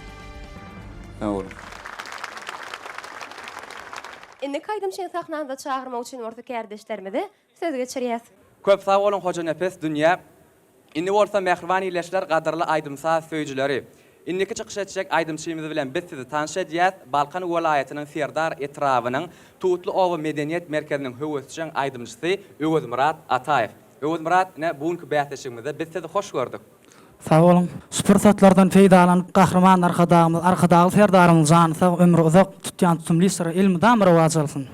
Sag boluň. Indiki aýdymçyny sahnamyza çagyrmak üçin bolsa kärdeşlerimize söz geçirýäs. Köp sag boluň Hojanepes Dünýä. Indi bolsa mähriban ildeşler gadyrly aýdym-saz söýüjileri. Indiki çykyş etjek aýdymçymyz bilen biz sizi tanyş edýäs, Balkan welaýatynyň Serdar etrabynyň Tutly oba medeniýet merkeziniň höwesjeň aýdymçysy Öwezmyrat Ataýew. Öwezmyrat ine bu günki bäsleşigimizde biz sizi hoş gördük. Sag boluň. Şu pursatlardan peýdalanyp, Gahryman Arkadagymyz, Arkadagly Serdarymyzyň jany sag, ömri uzak, tutýan tutumly işleri elmydama rowaç alsyn!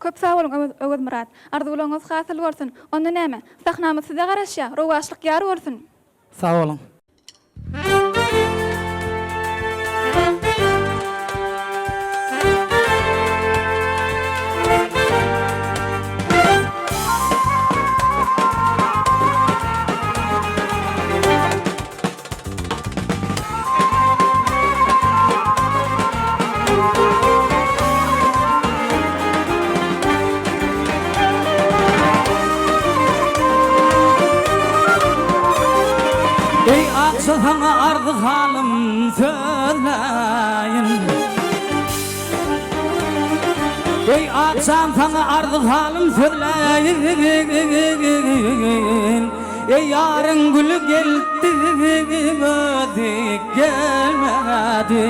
Köp sag boluň, Öwezmyrat. Arzuwlaryňyz hasyl bolsun. Onda näme, sahnamyz size garaşýar. Rowaçlyk ýar bolsun! Sag boluň. Eý akja saňa arzy halym sözläýin. Eý akjan saňa arzy halym sözläýin. Eý ýaryň güli geldi özi gelmedi.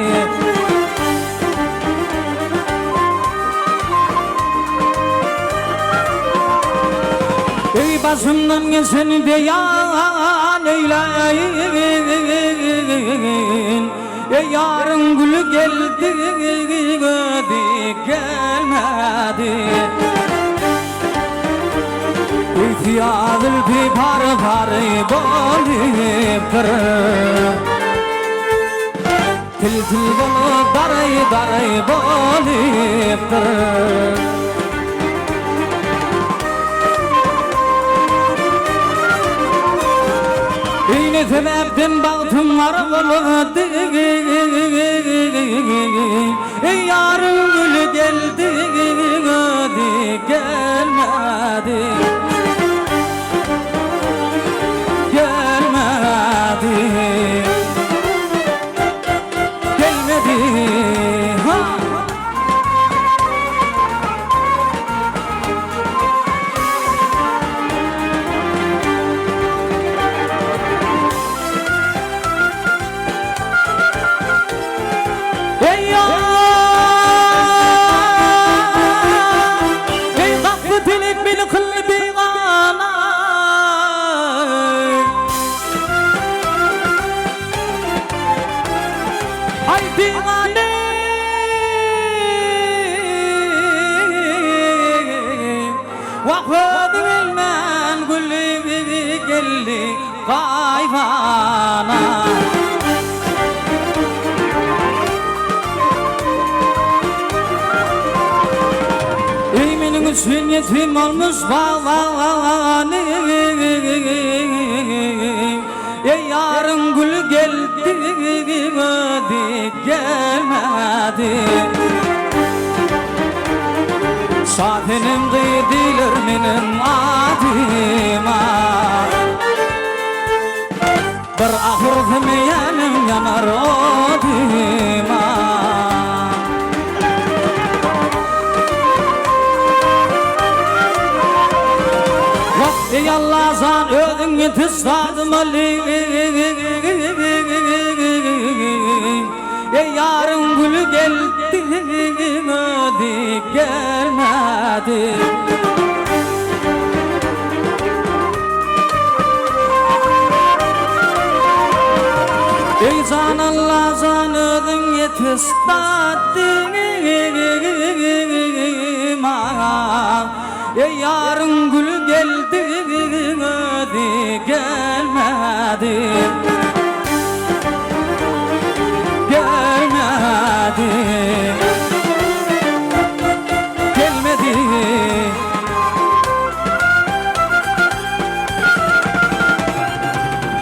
Eý başymdan geçeni beýan eýläýin. Eý ýaryň güli geldi özi gelmedi. Eý syýa zülpi par-par bolupdyr. Til-til bolup daraý-daraý bolupdyr. Eý ne sebäpden bagtym gara boldy. Eý ýaryň güli geldi özi gelmedi. Gelmedi. Gelmedi. Ha. Eý Eý gapy pelek meni kyldy bigana Aý bigana Wah özi bilmän güli geldi Gaýybana. Eý meniň üçin ýetim bolmuş bagbany Eý ýaryň güli geldi özi gelmedi Şasenem gyz diýler meniň adyma Bir ahyrsym ýanym ýanar odyma. Wah eý Allajan özüň ýetiş dadyma Eý ýaryň güli geldi özi gelmedi. Eý jan Allajan özüň. ýetiş datdym Eý ýaryň güli geldi özi gelmedi Gelmedi Gelmedi.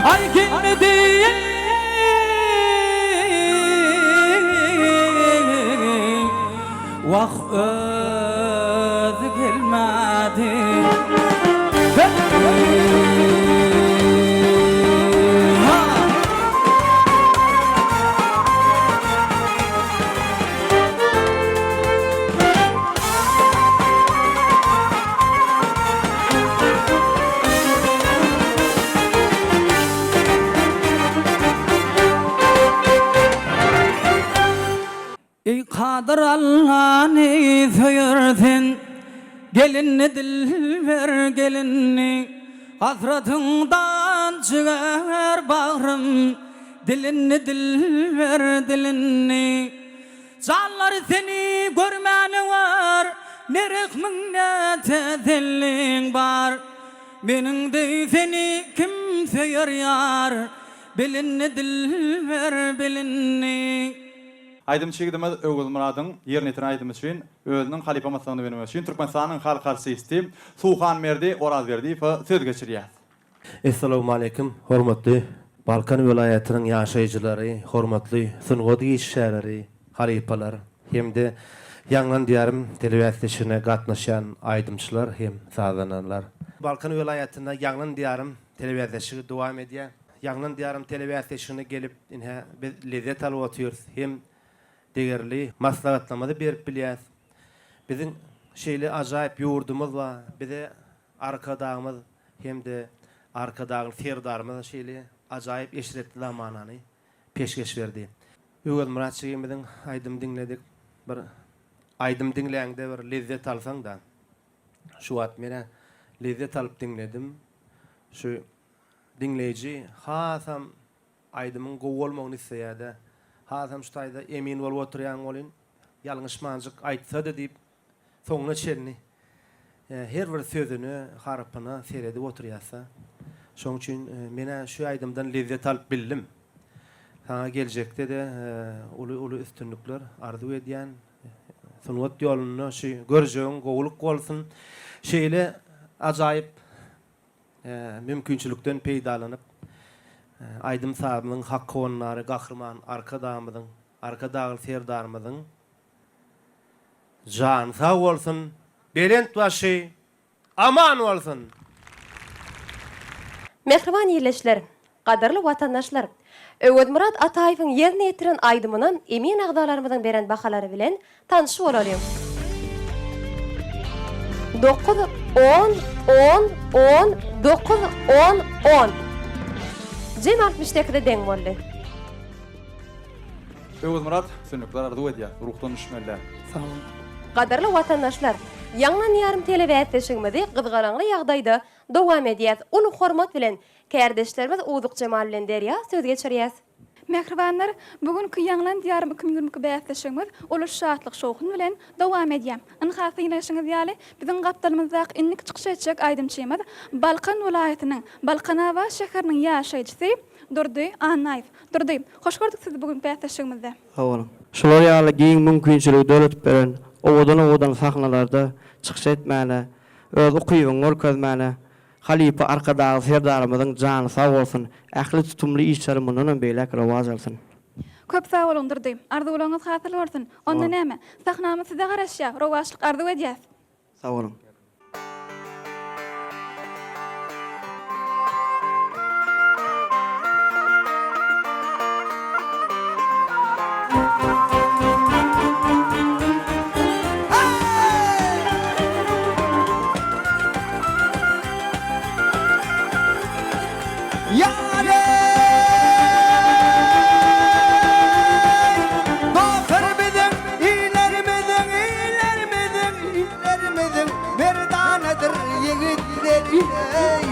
Ay gelmedi Vah özü gelmedi Ha! Eý Kadyr Allany söýer sen, Gelinni dilber gelinni, Hasratyňdan jiger bagrym, Dilinni dilber dilinni. Janlar seni görmän öwer, Ne rehmiň ne teselliň bar. Meniň deý seni kim söýer ýar, Bilindi dilber bilindi. Aýdymçy ýigidimiz Öwezmyradyň ýerine ýetiren aýdymy üçin özüniň halypa maslahatyny bermek üçin Türkmenistanyň halk artisti Suhanberdi Orazberdiýewe söz geçirýäs. Essalawmaleýkim hormatly Balkan welaýatynyň ýaşaýjylary, hormatly sungat işgärleri, halypalar hem-de Ýaňlan Diýarym telebäsleşigine gatnaşýan aýdymçylar hem sazandalar. Balkan welaýatynda Ýaňlan Diýarym telebäsleşigi dowam edýär. Ýaňlan Diýarym telebäsleşigine gelip, ine, biz lezzet alyp otyrys hem degerli maslahatlarymyzy berip bilýäris. Biziň şeýle ajaýyp ýurdumyz bar, bize Arkadagymyz hem-de Arkadagly Serdarymyz şeýle ajaýyp eşretli zamanany peşgeş berdi. Öwezmyrat jigimiziň aýdym diňledik. Bir aýdym diňläňde bir lezzet alsaň-da. Şu wagt men-ä lezzet alyp diňledim. Şu diňleýji hasam aýdymyň gowy bolmagyny isleýär-de. Hasam şu taýda emin bolup oturýaň welin, ýalňyşmanjyk aýtsa-da diýip Soňuna çenli her bir sözüne, harpyna seredip oturýasda. Şoň üçin men-ä şu aýdymdan lezzet alyp bildim. Saňa geljekde-de uly-uly üstünlikler arzuw edýän. Sungat ýolunda şu görjegiň gowulyk bolsun. Şeýle ajaýyp mümkinçilikden peýdalanyp, aýdym-sazymyzyň hak howandary Gahryman Arkadagymyzyň, Arkadagly Serdarymyzyň Jany sag bolsun, belent başy aman bolsun! Mähriban ildeşler, gadyrly watandaşlar! Öwezmyrat Ataýewiň ýerine ýetiren aýdymyna emin agzalarymyzyň beren bahalary bilen tanyş bolalyň. Dokuz, on, on, on, dokuz, on, on. Jemi 68-e deň boldy. Öwezmyrat üstünlikler arzuw edýäs, ruhdan düşmeli däl. Sag boluň. Gadyrly watandaşlar! Ýaňlan ýarym telebäsleşigimizi gyzgalaňly ýagdaýda dowam edýäs. Uly hormat bilen, kärdeşlerimiz Owzukjemal bilen Derýa söz geçirýäs. Mähribanlar, bu günki Ýaňlan Diýarym 2022 bäsleşigimiz uly şatlyk-şowhun bilen dowam edýär. Ynha, synlaýşyňyz ýaly, biziň gapdalymyzdaky indiki çykyş etjek aýdymçymyz Balkan welaýatynyň Balkanabat şäheriniň ýaşaýjysy Durdy Annaýew. Durdy, hoş gördük sizi bu gün bäsleşigimizde. Sag boluň. Şular ýaly giň mümkinçiligi döredip beren, owadan-owadan sahnalarda çykyş etmäne, öz ukybyňy görkezmäne halypa Arkadagly Serdarymyzyň jany sag bolsun, ähli tutumly işleri mundanam beýläk rowaç alsyn. Köp sag boluň Durdy. Arzuwlaryňyz hasyl bolsun. Onda näme, sahnamyz size garaşýar, rowaçlyk arzuw edýäs. Sag boluň. Dostlar biziň illerimiziň illerimiziň illerimiziň merdanadyr ýigitleri eý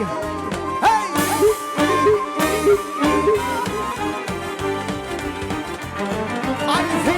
Heý! Aý!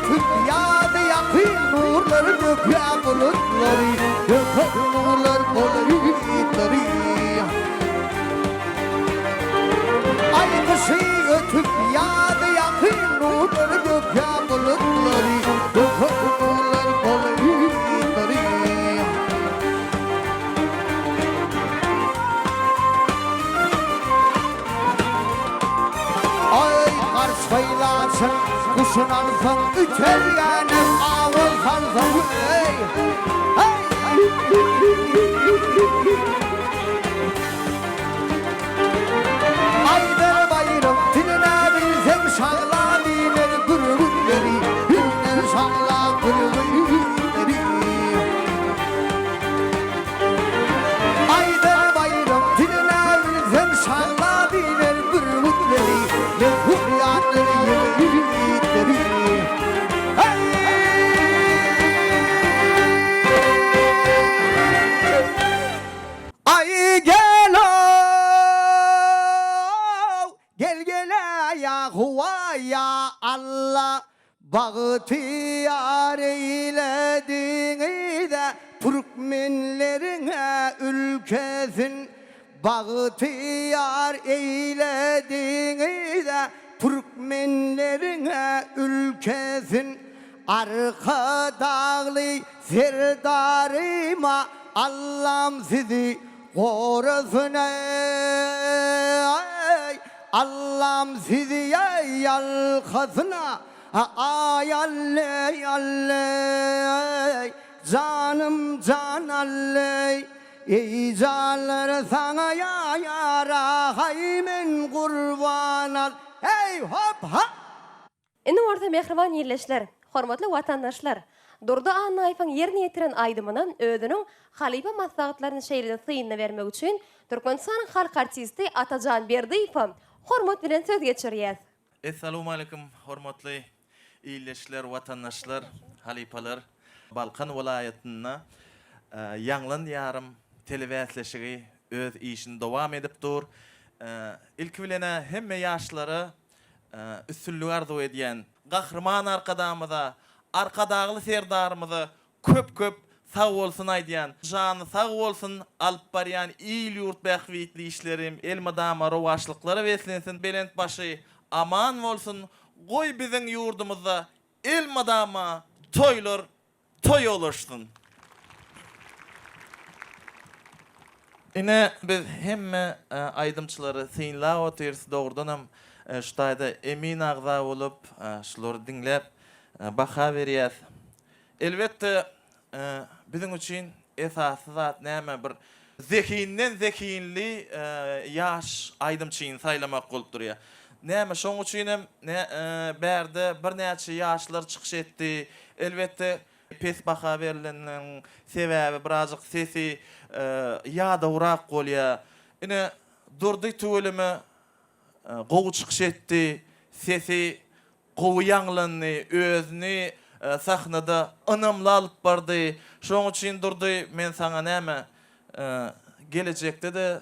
ötüp ýazy ýakyn nurlar dökýär bulutlary, döker nurlar bulutlary. Aý gyşy ötüp ýazy ýakyn nurlar dökýär bulutlary, döker nurlar bulutlary. Aý garçgaý laçyn guşun alsaň üter ýanym awul salsaň eý heý. Aýdar baýram tiline bilseň şagla diýler bürgütleri diýler şagla bürgütleri. Aýdar baýram diline bilsem şagla diýler bürgütleri Mehur ýatlar ýigitleri Aý gel-ow gel gel-ä ýa huwa ýa Alla Bagtyýar eýlediňiz-ä türkmenleriň-ä ülkesin, Bagtyýar eýlediňiz-ä türkmenleriň-ä ülkesin, Arkadagly Serdaryma Allam sizi gorasyn-eý, Allam sizi ýalkasyn-a. Aý alleý alleý janym jan alleý Eý janlar saňa ýarahaý men gurban al Heý hop ha. Indi bolsa mähriban ildeşler, hormatly watandaşlar, Durdy Annaýewiň ýerine ýetiren aýdymyna özüniň halypa maslahatlaryny şeýle-de synyny bermek üçin Türkmenistanyň halk artisti Atajan Berdiýewe hormat bilen söz geçirýäs. Essalawmaleýkum hormatly ildeşler, watandaşlar, halypalar! Balkan welaýatynda Ýaňlan ýarym telebäsleşigi öz işini dowam edip dur. Ilki bilen-ä hemme ýaşlara üstünlik arzuw edýän. Gahryman Arkadagymyza, Arkadagly Serdarymyza Köp köp sag bolsun aýdýan. Jany sag bolsun alyp barýan il ýurt bähbitli işleri elmydama rowaçlyklara beslensin belent başy aman bolsun goý biziň ýurdumyzda elmydama toýlar toýa ulaşsyn. Ine biz hemme aýdymçylary synlap otyrys dogrudanam şu taýda emin agza bolup şulary diňläp baha berýäs. Elbetde, biziň üçin esasy zat näme, bir zehinden zehinli ýaş aýdymçyny saýlamak bolup durýar. Näme, şoň üçin hem bärde birnäçe ýaşlar çykyş etdi. Elbetde, pes baha berleniniň sebäbi birazjyk sesi ýadawrak bolýar. Ine, Durdy tüweleme gowy çykyş etdi, sesi Gowy ýaňlandy, özüni sahnada ynamly alyp bardy. Şoň üçin Durdy men saňa näme gelejekde-de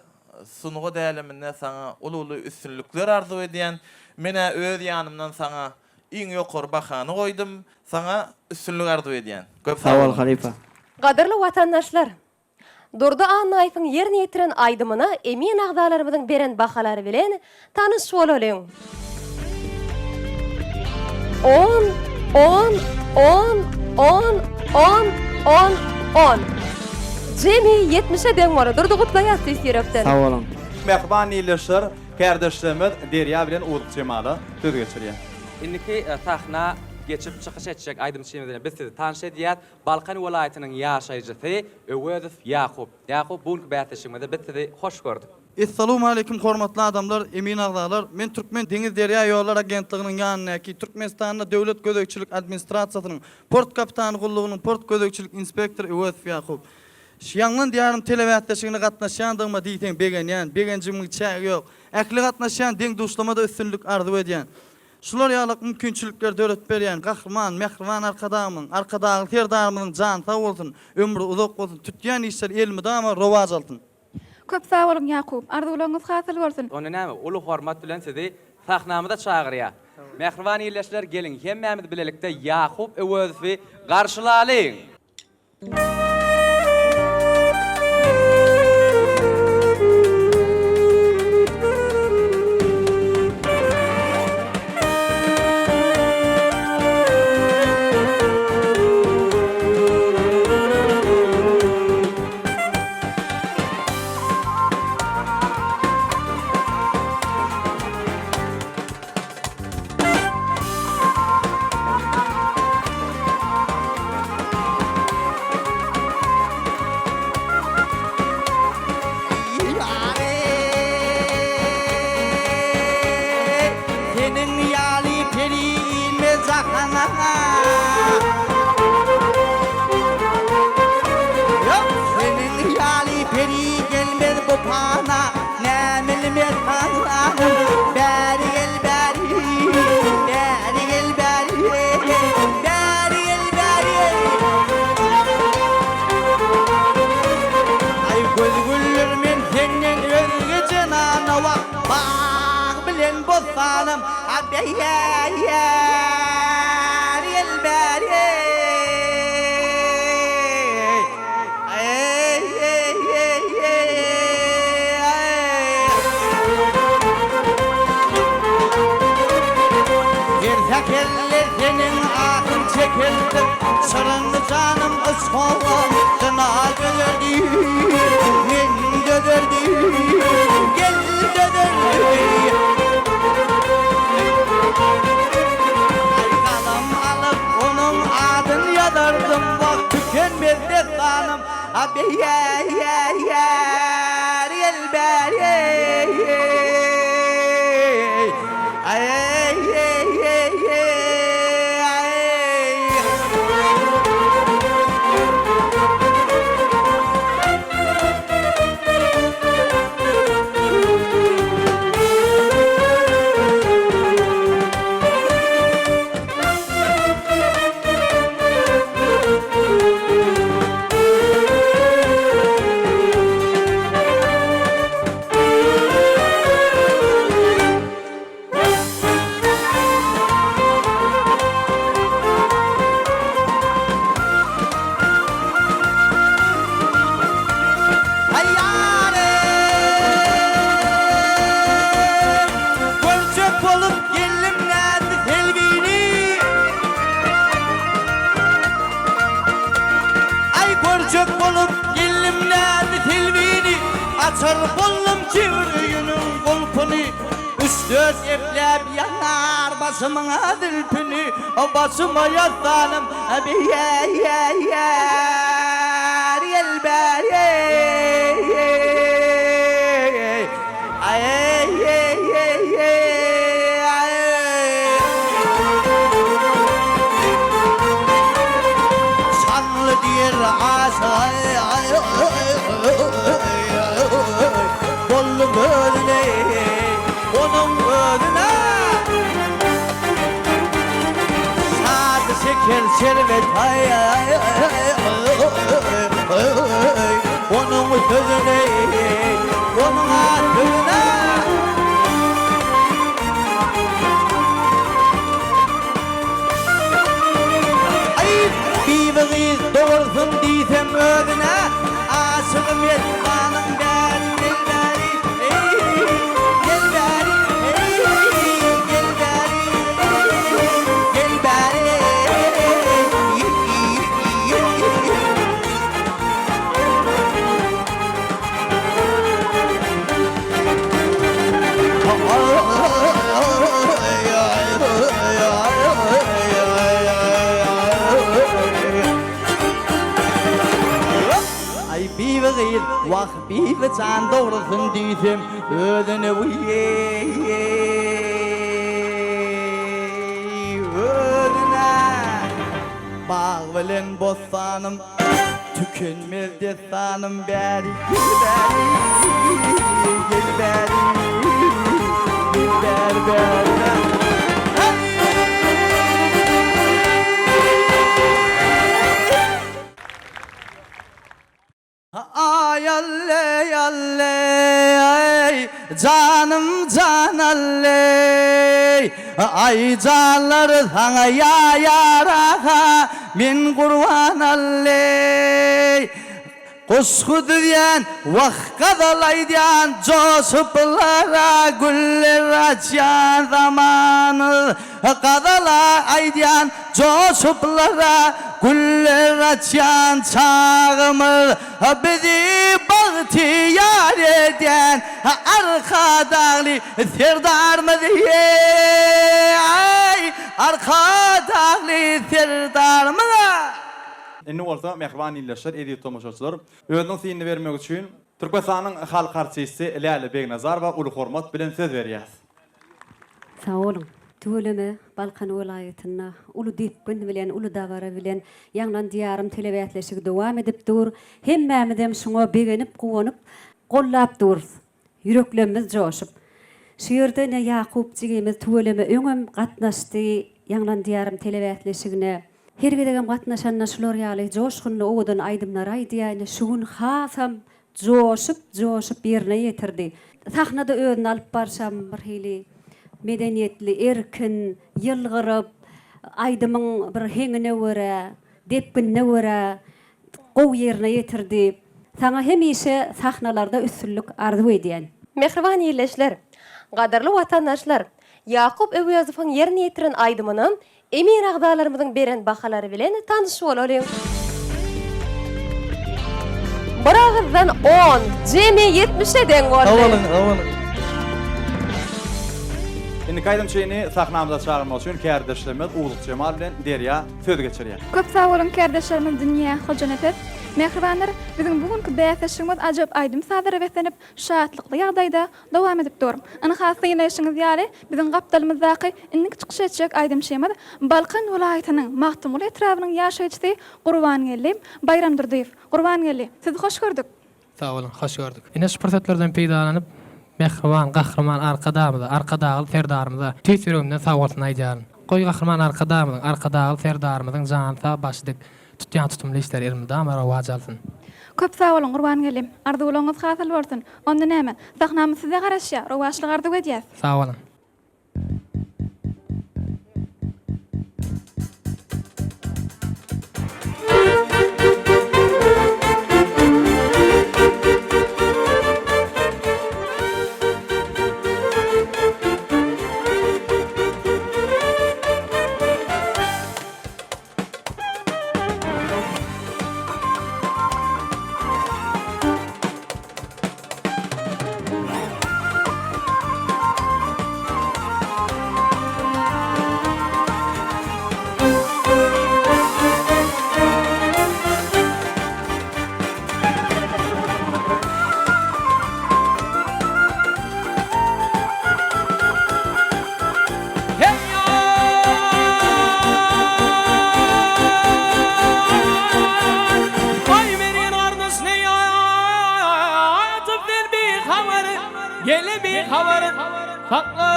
sungat äleminde saňa uly-uly üstünlikler arzuw edýän. Men-ä öz ýanymdan saňa iň ýokary bahany goýdum. Saňa üstünlik arzuw edýän. Köp sag Sag bol boluň. halypa. Gadyrly watandaşlar! Durdy Annaýewiň ýerine ýetiren aýdymyna emin agzalarymyzyň beren bahalary bilen tanyş bolalyň. On, on, on, on, on, on, on. Jemi ýetmişe deň boldy. Durdy gutlaýas tüýs ýürekden. Sag boluň. Mähriban ildeşler, kärdeşlerimiz Derýa bilen Uzuk Jemala söz geçirýär. Indiki sahna geçip çykyş etjek aýdymçymyz bilen biz sizi tanyş edýäs. Balkan welaýatynyň ýaşaýjysy Öwezow Ýakup. Ýakup, bu günki bäsleşigimizde biz sizi hoş gördük. Essalawmaleýkim hormatly adamlar, emin agzalar! Men Türkmen deňiz derýa ýollar agentliginiň ýanyndaky Türkmenistanda Döwlet gözegçilik administrasiýasynyň port kapitany gullugynyň port gözegçilik inspektory Öwezow Ýakup. Ýaňlan diýarym telebäsleşigine gatnaşýandygyma diýseň begenýän, begenjimiň çägi ýok. Ähli gatnaşýan deň-duşlama-da üstünlik arzuw edýän. Şular ýalak mümkinçilikleri döredip berýän Gahryman, mähriban Arkadagymyň, Arkadagly Serdarymyzyň jany sag bolsun, ömri uzak bolsun, tutýan işleri elmydama rowaç alsyn! Köp sag boluň Ýakup. Arzuwlaryňyz hasyl bolsun. Onda näme, uly hormat bilen sizi sahnamyza çagyrýas. Mähriban ildeşler geliň hemmämiz bilelikde Ýakup Öwezowy garşylalyň! Seniň ýaly peri inmez jahana. Ýok, seniň ýaly peri gelmez bu pana. Näbilmez hanym, bäri gel bäri, bäri gel bäri, bäri gel bäri. Aý göz güldür men senden özge jenana wah, bag bilen bossanym, a bäri gel bäri. Her sähelle seniň ahyň çekerdim, Şirin janym yşgyňa jyna dözerdi, Men dözerdi, gel dözerdi. Aý galam alyp onuň adyn ýazardym, Wah tükenmez dessanym. Görjek bolup geldim näzli selbini. Aý görjek bolup geldim näzli selbini. Açar boldum kibir öýüniň gulpuny. Üç-dört epläp ýanar başymyň zülpüni. Başyma ýassanym bäri gel bäri. Şanly diýer aşyk boldum özüne, onuň özüne. Şady şeker şerbet onuň sözüne, onuň sözüne. Aý, bibi gyz dogursyn diýsem özüne, aşygy messanyň bäri gel bäri, eý, gel bäri, eý, gel bäri, gel bäri. Aý bibi gyz, wah bibi jan dogrusyn diýsem özüne özüne bag bilen bossanym Tükenmez dessanym bäri gel bäri gel bäri gel bäri bäri bäri. Aý alle alle aý janym jan alle. Aý janlar saňa ýa-ýara-ha, men gurban al-leý. Goşgy düzýän, wah, gazal aýdýan, Joşuplara güller açýan zamanyz. Gazal aýdýan, joşuplara güller açýan çagymyz. Bizi bagtyýar edýän Arkadagly Serdarymyz, eý, Arkadagly Serdarymyz! Indi bolsa, mähriban ildeşler, eziz tomaşaçylar, özüniň synyny bermek üçin Türkmenistanyň halk artisti Läle Begnazarowa uly hormat bilen söz berýäs. Sag boluň. Tüweleme, Balkan welaýatynda uly depgin bilen, uly dabara bilen Ýaňlan Diýarym telebäsleşigi dowam edip dur. Hemmämizem şuňa begenip, guwanyp, gollap durus. Ýüreklemmiz joşup. Şu ýerde ine Ýakup jigimiz tüweleme öňem gatnaşdy Ýaňlan Diýarym telebäsleşigine. Her gezegem gatnaşanda şular ýaly joşgunly owadan aýdymlary aýdýar. Ine şu gün hasam joşup joşup ýerine ýetirdi. Sahnada özüni alyp barşam bir hili medeniýetli, erkin, ýylgyryp, aýdymyň bir heňine görä, depginine görä gowy ýerine ýetirdi. Saňa hemişe sahnalarda üstünlik arzuw edýän. Mähriban ildeşler! Gadyrly watandaşlar! Ýakup Öwezowyň ýerine ýetiren aýdymyna emin agzalarymyzyň beren bahalary bilen tanyş bolalyň. Bir agyzdan on, jemi ýetmişe deň boldy. Sag boluň, sag boluň. Indiki aýdymçyny sahnamyza çagyrmak üçin kärdeşlerimiz Owluk Jemal bilen Derýa söz geçirýär. Köp sag boluň kärdeşlerimiz Dünýä Hojanepes. Mähribanlar, biziň bu günki bäsleşigimiz ajap aýdym-sazlara beslenip, şatlykly ýagdaýda dowam edip dur. Ynha, synlaýşyňyz ýaly, biziň gapdalymyzdaky indiki çykyş etjek aýdymçymyz Balkan welaýatynyň Magtymguly etrabynyň ýaşaýjysy Gurbangeldi Baýramdurdyýew. Gurbangeldi, sizi hoş gördük! Sag boluň, hoş gördük. Ine şu pursatlardan peýdalanyp, mähriban Gahryman Arkadagymyza, Arkadagly Serdarymyza tüýs ýüregimden sagbolsun aýdýaryn. Goý Gahryman Arkadagymyzyň, Arkadagly Serdarymyzyň jany sag, başy dik, tutýan tutumly işleri elmydama rowaç alsyn. Köp sag boluň Gurbangeldi. Arzuwlaryňyz hasyl bolsun. Onda näme, sahnamyz size garaşýar, rowaçlyk arzuw edýäs. Sag boluň. Aý meniň gardaş ne ýatyp sen bihabar Gele bihabar Sakla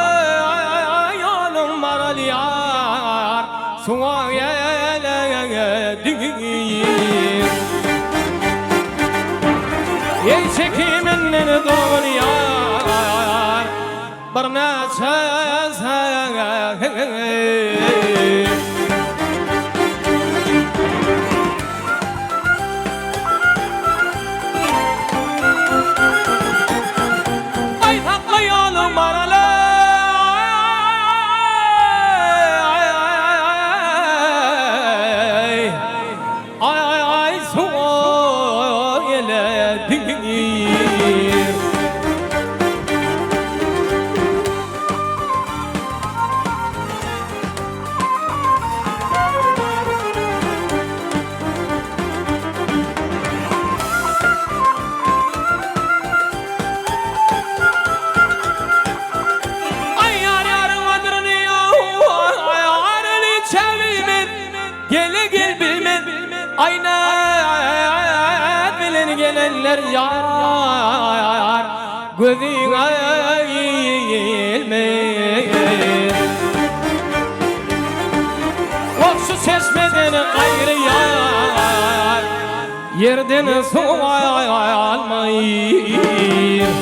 ýoluň maral ýar Suwa gele diýr Eý çekiminden dogan ýar Birnäçe Aý sakla ýoluň maraly Aý suwa gele diňir. Aý ýar ýaryň gadryny ýaryny çäbilmez Gele gel bilmez Aý näz bilen gelenler ýar Gözüňe ilmez Wah şu çeşmeden gaýry ýar Ýerden suw almaýyn.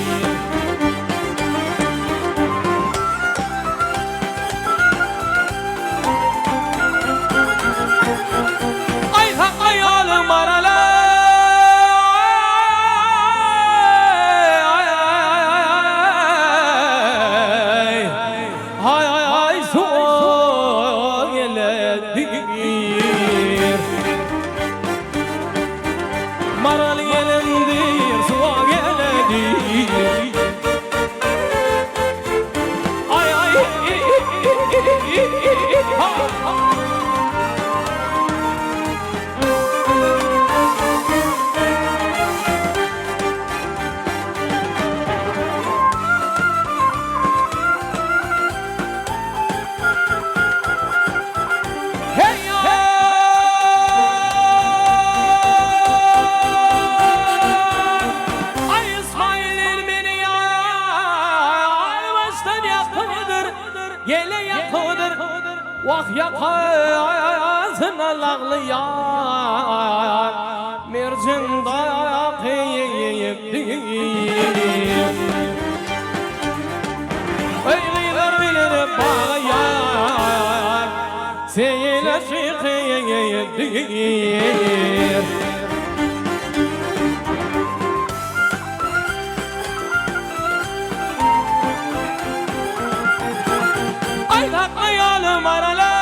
Maral gelendir, suwa geledir. Ay ay ha. Hey Ay İsmail meni yar baştan yakıdır Gele yakıdır Vah yakasına laglı yar Mercin Eý gyzlar bilen baga ýar Seýle şykyýdir. Aý saklaýaly maraly.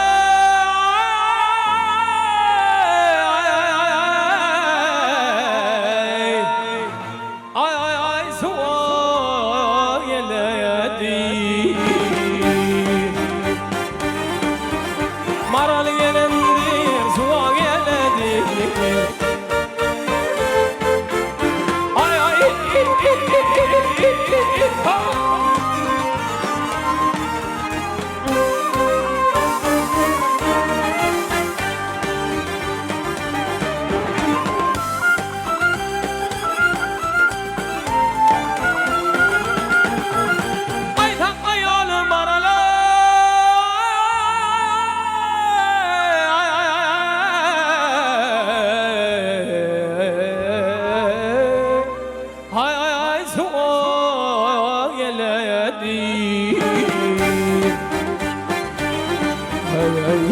Aý aý aý suwa geledi. Maral gelendir suwa geledi. Aý aý ha. Aý sakla ýoly marala. Aý aý aý suwa geledi. Aý aý.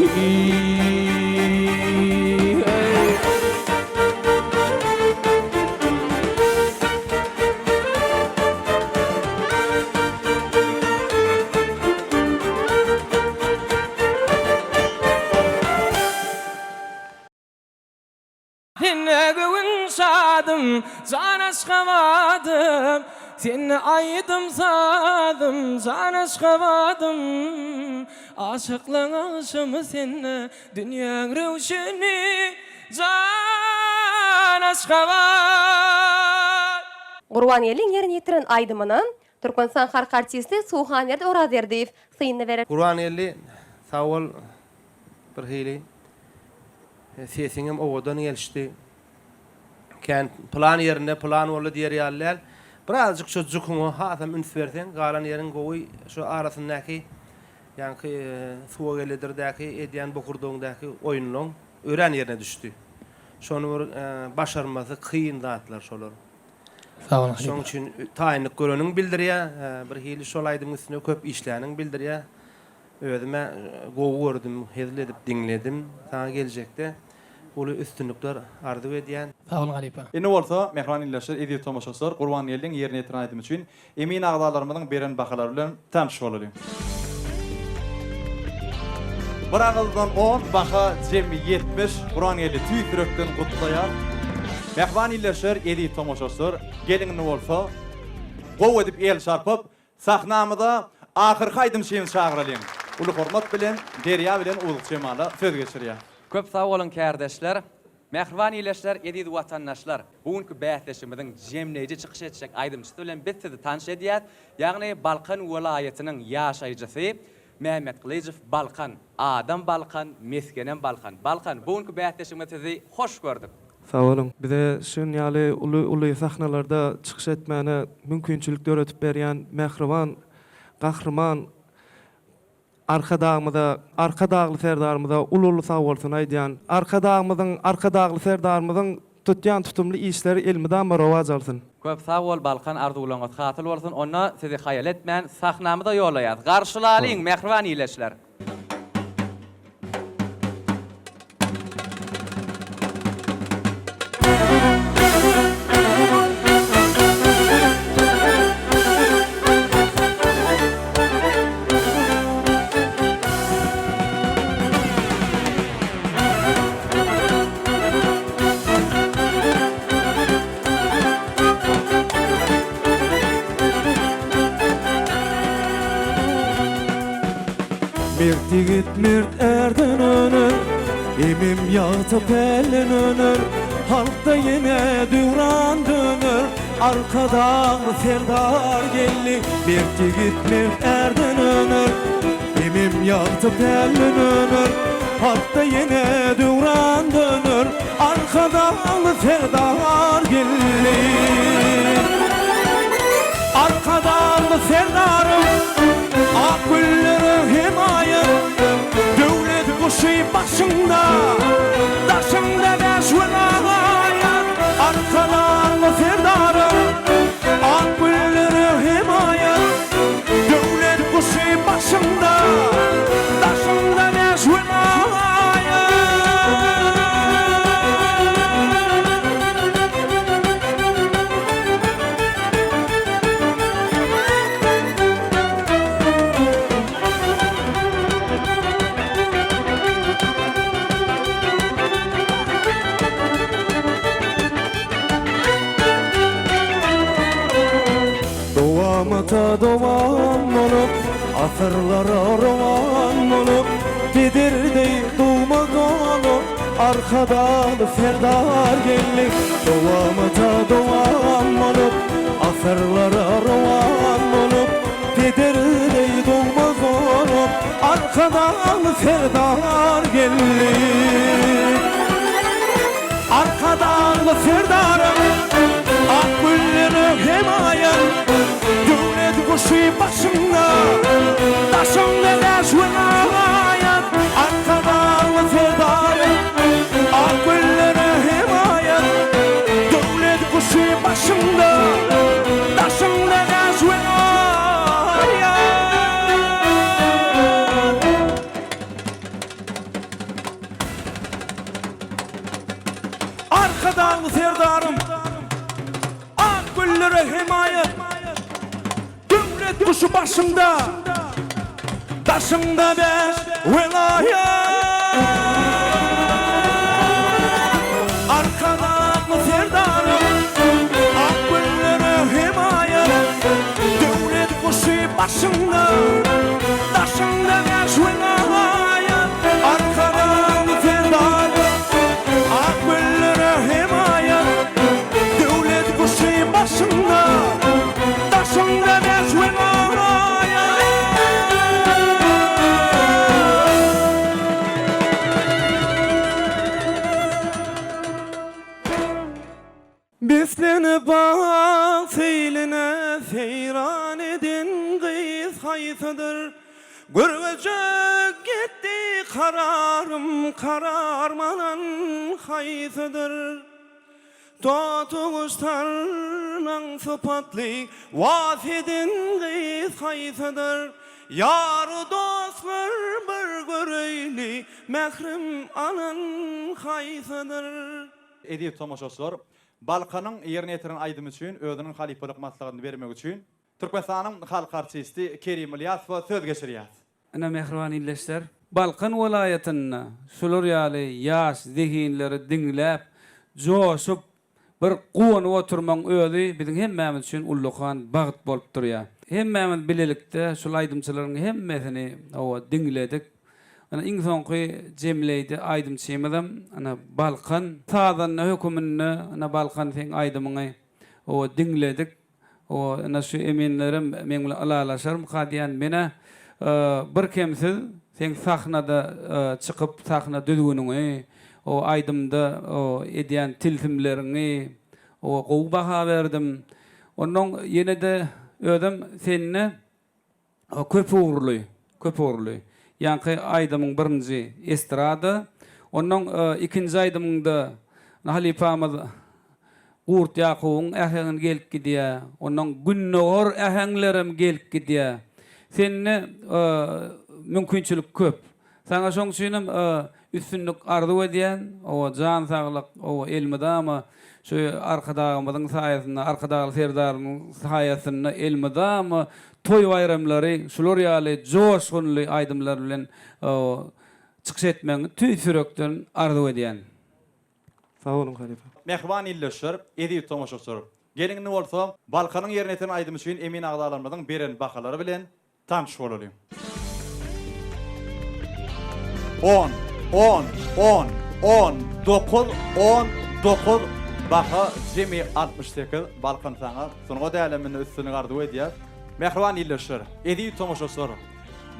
Sende göwün şadym, jan Aşgabadym, Sende aýdym sazym, jan Aşgabadym. Aşyklaň agşamy sende, dünýäň röwşeni, jan Aşgabat. Gurbangeldiň ýerine ýetiren aýdymyna Türkmenistan halk artisti Suhanberdi Orazberdiýew synny berer. Gurbangeldi sag bol birhili sesiňem owadan gelişdi. Kän pylan ýerinde pylan boldy diýer ýaly däl. Birazjyk şo jukuňa hasam üns berseň galan ýeriň gowy şo arasyndaky ýaňky suwa geledirdäki edýän bokurdagyňdaky oýunlaň örän ýerine düşdi. Şony bir başarmasy kyn zatlar şolar. Sag boluň halypa. Şoň üçin taýynlyk göreniň bildirýär. Birhili şol aýdymyň üstünde köp işläniň bildirýär. Özüm-ä gowy gördüm, hezil edip diňledim. Saňa geljekde uly üstünlikler arzuw edýän. Sag boluň halypa. Indi bolsa, mähriban ildeşler, eziz tomaşaçylar, Gurbangeldiň ýerine ýetiren aýdymy üçin emin agzalarymyzyň beren bahalary bilen tanyş bolalyň. Bir agyzdan on, baha jemi 70. Gurbangeldi tüýs ýürekden gutlaýar. Mähriban ildeşler, eziz tomaşaçylar, geliň indi bolsa, gowy edip el çarpyp, Sahnamyza ahyrky aýdymçymyzy çagyralyň. Uly hormat bilen Derýa bilen Uzuk Jemala söz geçirýär. Köp sag boluň kärdeşler. Mähriban ildeşler, eziz watandaşlar! Bu günki bäsleşigimiziň jemleýji çykyş etjek aýdymçysy bilen biz sizi tanyş edýäs. Ýagny Balkan welaýatynyň ýaşaýjysy Mämmet Gylyjow Balkan, adam Balkan, mesgenem Balkan. Balkan, bu günki bäsleşigimizde sizi hoş gördük. Sag boluň. Bize şun ýaly uly-uly sahnalarda çykyş etmäne mümkinçilik döredip berýän mähriban Gahryman Arkadagymyza, Arkadagly Serdarymyza uly-uly sagbolsun aýdýan. Arkadagymyzyň, Arkadagly Serdarymyzyň tutýan tutumly işleri elmydama rowaç alsyn. Köp sag bol Balkan arzuwlaryňyz hasyl bolsun onda sizi haýal etmän sahnamyza ýollaýas garşylalyň mähriban ileçler. Emim ýagty pälden öner, Halkda ýene döwran döner. Arkadagly Serdar geldi, Mert ýigit mert ärden öner. Emim ýagty pälden öner, Halkda ýene döwran döner. Arkadagly Serdar geldi. Arkadagly Serdarym, ak güllere hemaýat, Döwlet guşy başyňda, daşyňda bäş welaýat. Arkadagly Serdarym, ak güllere hemaýat, Döwlet guşy başyňda, daşyňda bäş welaýat. Dowamata dowam bolup, asyrlara rowan bolup, Peder deý dogma dolup, Arkadagly Serdar geldi. Dowamata dowam bolup, asyrlara rowan bolup, Peder deý dogma dolup, Arkadagly Serdar geldi. Arkadagly Serdarym, ak güllere hemaýat, Döwlet guşy başyňda, daşyňda bäş welaýat. Arkadagly Serdarym, ak güllere hemaýat, Döwlet guşy başyňda, daşyňda bäş welaýat. Arkadagly Serdarym, ak güllere hemaýat, Döwlet guşy başyňda, daşyňda bäş welaýat. Arkadagly Serdarym, ak güllere hemaýat, Döwlet guşy başyňda, daşyňda bäş welaýat. Arkadagly Serdarym, ak güllere hemaýat, Döwlet guşy başyňda, daşyňda bäş welaýat. Beslenip bag seýline seýran eden gyz haýsydyr? Görgejek getdi kararym kararmanan haýsydyr? Totuguş tarlaň sypatly was eden gyz haýsydyr? Ýar-u dostlar bir göreýli mährim alan haýsydyr? Eziz tomaşaçylar, Balkanyň ýerine ýetiren aýdymy üçin özüniň halypalyk maslahatyny bermek üçin Türkmenistanyň halk artisti Kerim Ylýasowa söz geçirýäs. Ine mähriban ildeşler, Balkan welaýatynda şular ýaly ýaş zehinleri diňläp, joşup, bir guwanyp oturmagyň özi biziň hemmämiz üçin ullakan bagt bolup durýar. Hemmämiz bilelikde şul aýdymçylaryň hemmesini hawa diňledik. Ine iň soňky jemleýji aýdymçymyzam ine Balkan. Sazanda höküminde ine Balkan seň aýdymyňy hawa diňledik. Hawa ine şu eminlerem meň bilen ylalaşarmyka diýýän. Menä birkemsiz seň sahnada çykyp sahna düzgüniňi, hawa aýdymda edýän tilsimleriňi hawa gowy baha berdim. Onnoň ýene-de özem sende Köp ugurly, köp ugurly. Ýaňky aýdymyň birinji estrada, onnoň ikinji aýdymyňda halypamyz Gurt Ýakubyň äheňini gelip gidýär, onnoň gündogar äheňlerem gelip gidýär. Sende mümkinçilik köp. Saňa şoň üçinem üstünlik arzuw edýän, owa jan saglyk, owa elmydama şu Arkadagymyzyň saýasynda, Arkadagly Serdarymyzyň saýasynda elmydama toý baýramlary şular ýaly joşgunly aýdymlar bilen çykyş etmegiňi tüýs ýürekden arzuw edýän. Sag boluň halypa. Mähriban ildeşler, eziz tomaşaçylar! Geliň indi bolsa, Balkanyň ýerine ýetiren aýdymy üçin emin agzalarymyzyň beren bahalary bilen Tanyş bolalyň. On. On, on, on, dokuz, on, dokuz, baha jemi 68. Balkan saňa sungat äleminde üstünlik arzuw edýäs. Mähriban ildeşler, eziz tomaşaçylar!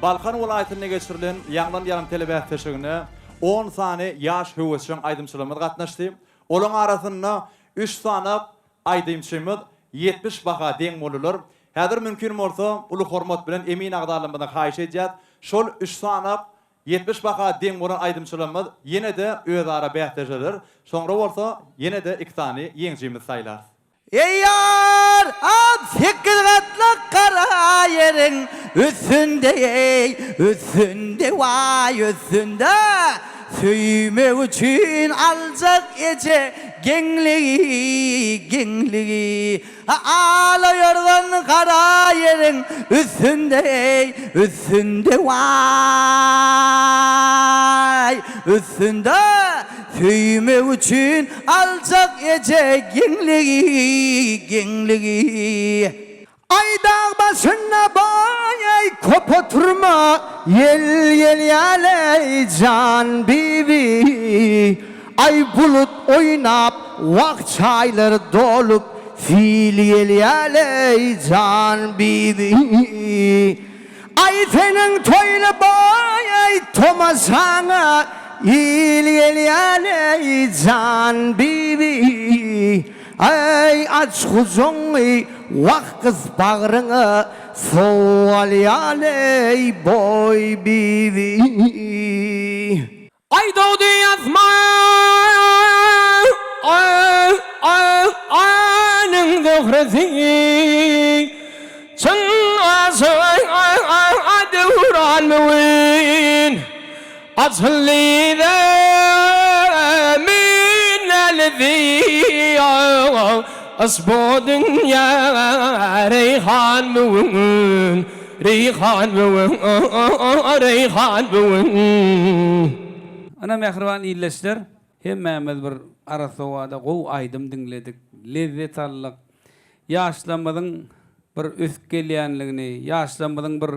Balkan welaýatynda geçirilen Ýaňlan ýalyn telebäsleşigine on sany ýaş höwesjeň aýdymçylarymyz gatnaşdy. Olaryň arasynda üç sany aýdymçymyz 70 baha deň boldular. Häzir mümkin bolsa, uly hormat bilen emin agzalarymyzdan haýyş edýäs, şol üç sany 70 baha deň bolan aýdymçylarymyz ýene-de özara bäsleşerler. Soňra bolsa ýene-de iki sany ýeňijimizi saýlarys. Eý ýar, ab sekiz gatlak gara ýeriň üstünde eý, üstünde waý üstünde Söýmek üçin aljak eje geňligi, geňligi Alaýardan gara ýeriň üstünde eý, üstünde waý, üstünde Söýmek üçin aljak eje geňligi, geňligi. Aý dag başynda baý köp oturma ýel gelýäleý jan bibi. Aý bulut oýnap wah çaýlar dolup sil gelýäleý jan bibi. Aý seniň toýly baý tomaşaňa il gelýäleý jan bibi Aý aç gujagyňy wah gys bagryňa sowalýaleý boý bibi. Aý dogdy asmanyň zöhresi, Çyn aşyga döwran bu gün. Açyldy zemin äledi, Yşbu dünýä reýhan bu gün, Reýhan bu gün, reýhan bu gün. Ynha mähriban ildeşler, hemmämiz bir arassa howada gowy aýdym diňledik, lezzet aldyk. Ýaşlarymyzyň bir ösüp gelýänligini, ýaşlarymyzyň bir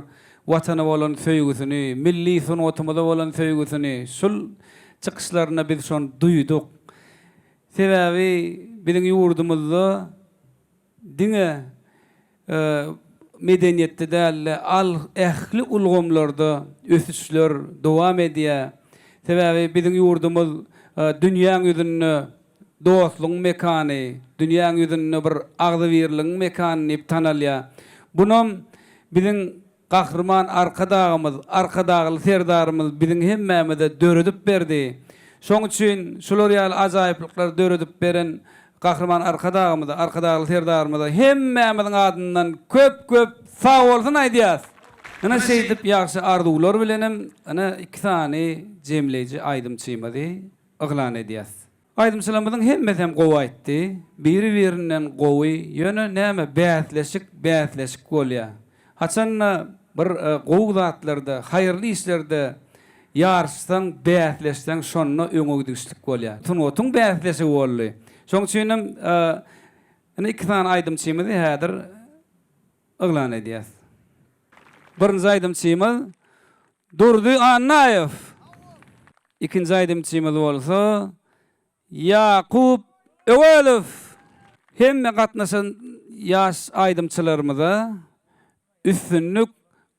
Watana bolan söýgüsini, milli sungatymyza bolan söýgüsini şul çykyşlarynda biz şony duýduk. Sebäbi biziň ýurdumyzda diňe medeniýetde däl-de, al ähli ulgamlarda ösüşler dowam edýär. Sebäbi biziň ýurdumyz dünýäň ýüzünde dostlugyň mekany, dünýäň ýüzünde bir agzybirligiň mekany diýip tanalýar. Bunam biziň Gahryman Arkadagymyz, Arkadagly Serdarymyz biziň hemmämize döredip berdi. Şoň üçin şular ýaly ajaýyplyklary döredip beren Gahryman Arkadagymyza, Arkadagly Serdarymyza hemmämiziň adyndan köp-köp sagbolsun aýdýas! Ine şeýdip ýagşy arzuwlar bilenem ine iki sany jemleýji aýdymçymyzy yglan edýäs. Aýdymçylarymyzyň hemmesem gowy aýtdy. Biri-birinden gowy. Ýöne näme bäsleşik bäsleşik bolýa. Haçanda bir gowy zatlarda, haýyrly işlerde ýaryşsaň, bäsleşseň şonda öňe gidişlik bolýa. Sungatyň bäsleşigi boldy. Şoň üçinem ine iki sany aýdymçymyzy häzir yglan edýäs. Birinji aýdymçymyz Durdy Annaýew. Ikinji aýdymçymyz bolsa Ýakup Öwezow. Hemme gatnaşan ýaş aýdymçylarymyza üstünlik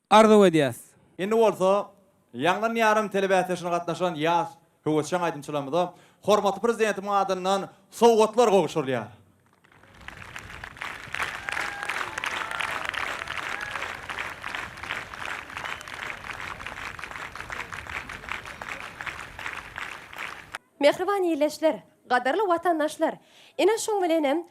arzuw edýäs. Indi bolsa Ýaňlan ýarym telebäsleşigine gatnaşan ýaş höwesjeň aýdymçylarymyza hormatly Prezidentimiziň adyndan sowgatlar gowşurylýar. Mähriban ildeşler, gadyrly watandaşlar! Ine şuň bilenem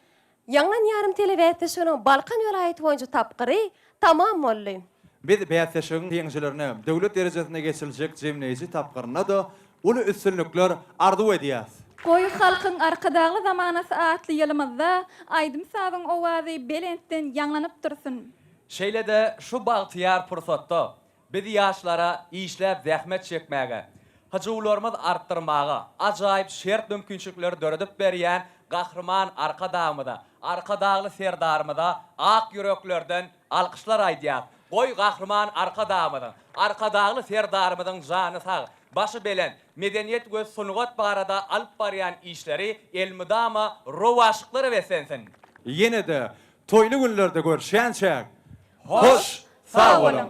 Ýaňlan ýarym telebäsleşiginiň Balkan welaýaty boýunça tapgyry tamam boldy. Biz bäsleşigiň ýeňijilerine döwlet derejesinde geçiriljek jemleýji tapgyrynda-da uly üstünlikler arzuw edýäris. Goý, Halkyň Arkadagly zamanasy atly ýylymyzda aýdym-sazyň owazy belentden ýaňlanyp dursun! Şeýle-de şu bagtyýar pursatda Biz ýaşlara işläp zähmet çekmäge, hyjuwlarymyz artdyrmaga ajaýyp şert-mümkinçilikleri döredip berýän Gahryman Arkadagymyza, Arkadagly Serdarymyza ak ýüreklerden alkyşlar aýdýas. Goý, Gahryman Arkadagymyzyň, Arkadagly Serdarymyzyň jany sag, Başy belent, medeniýet we sungat barada alyp barýan işleri elmydama rowaçlyklara beslensin! Ýene-de toýly günlerde görüşýänçäk, hoş sag boluň!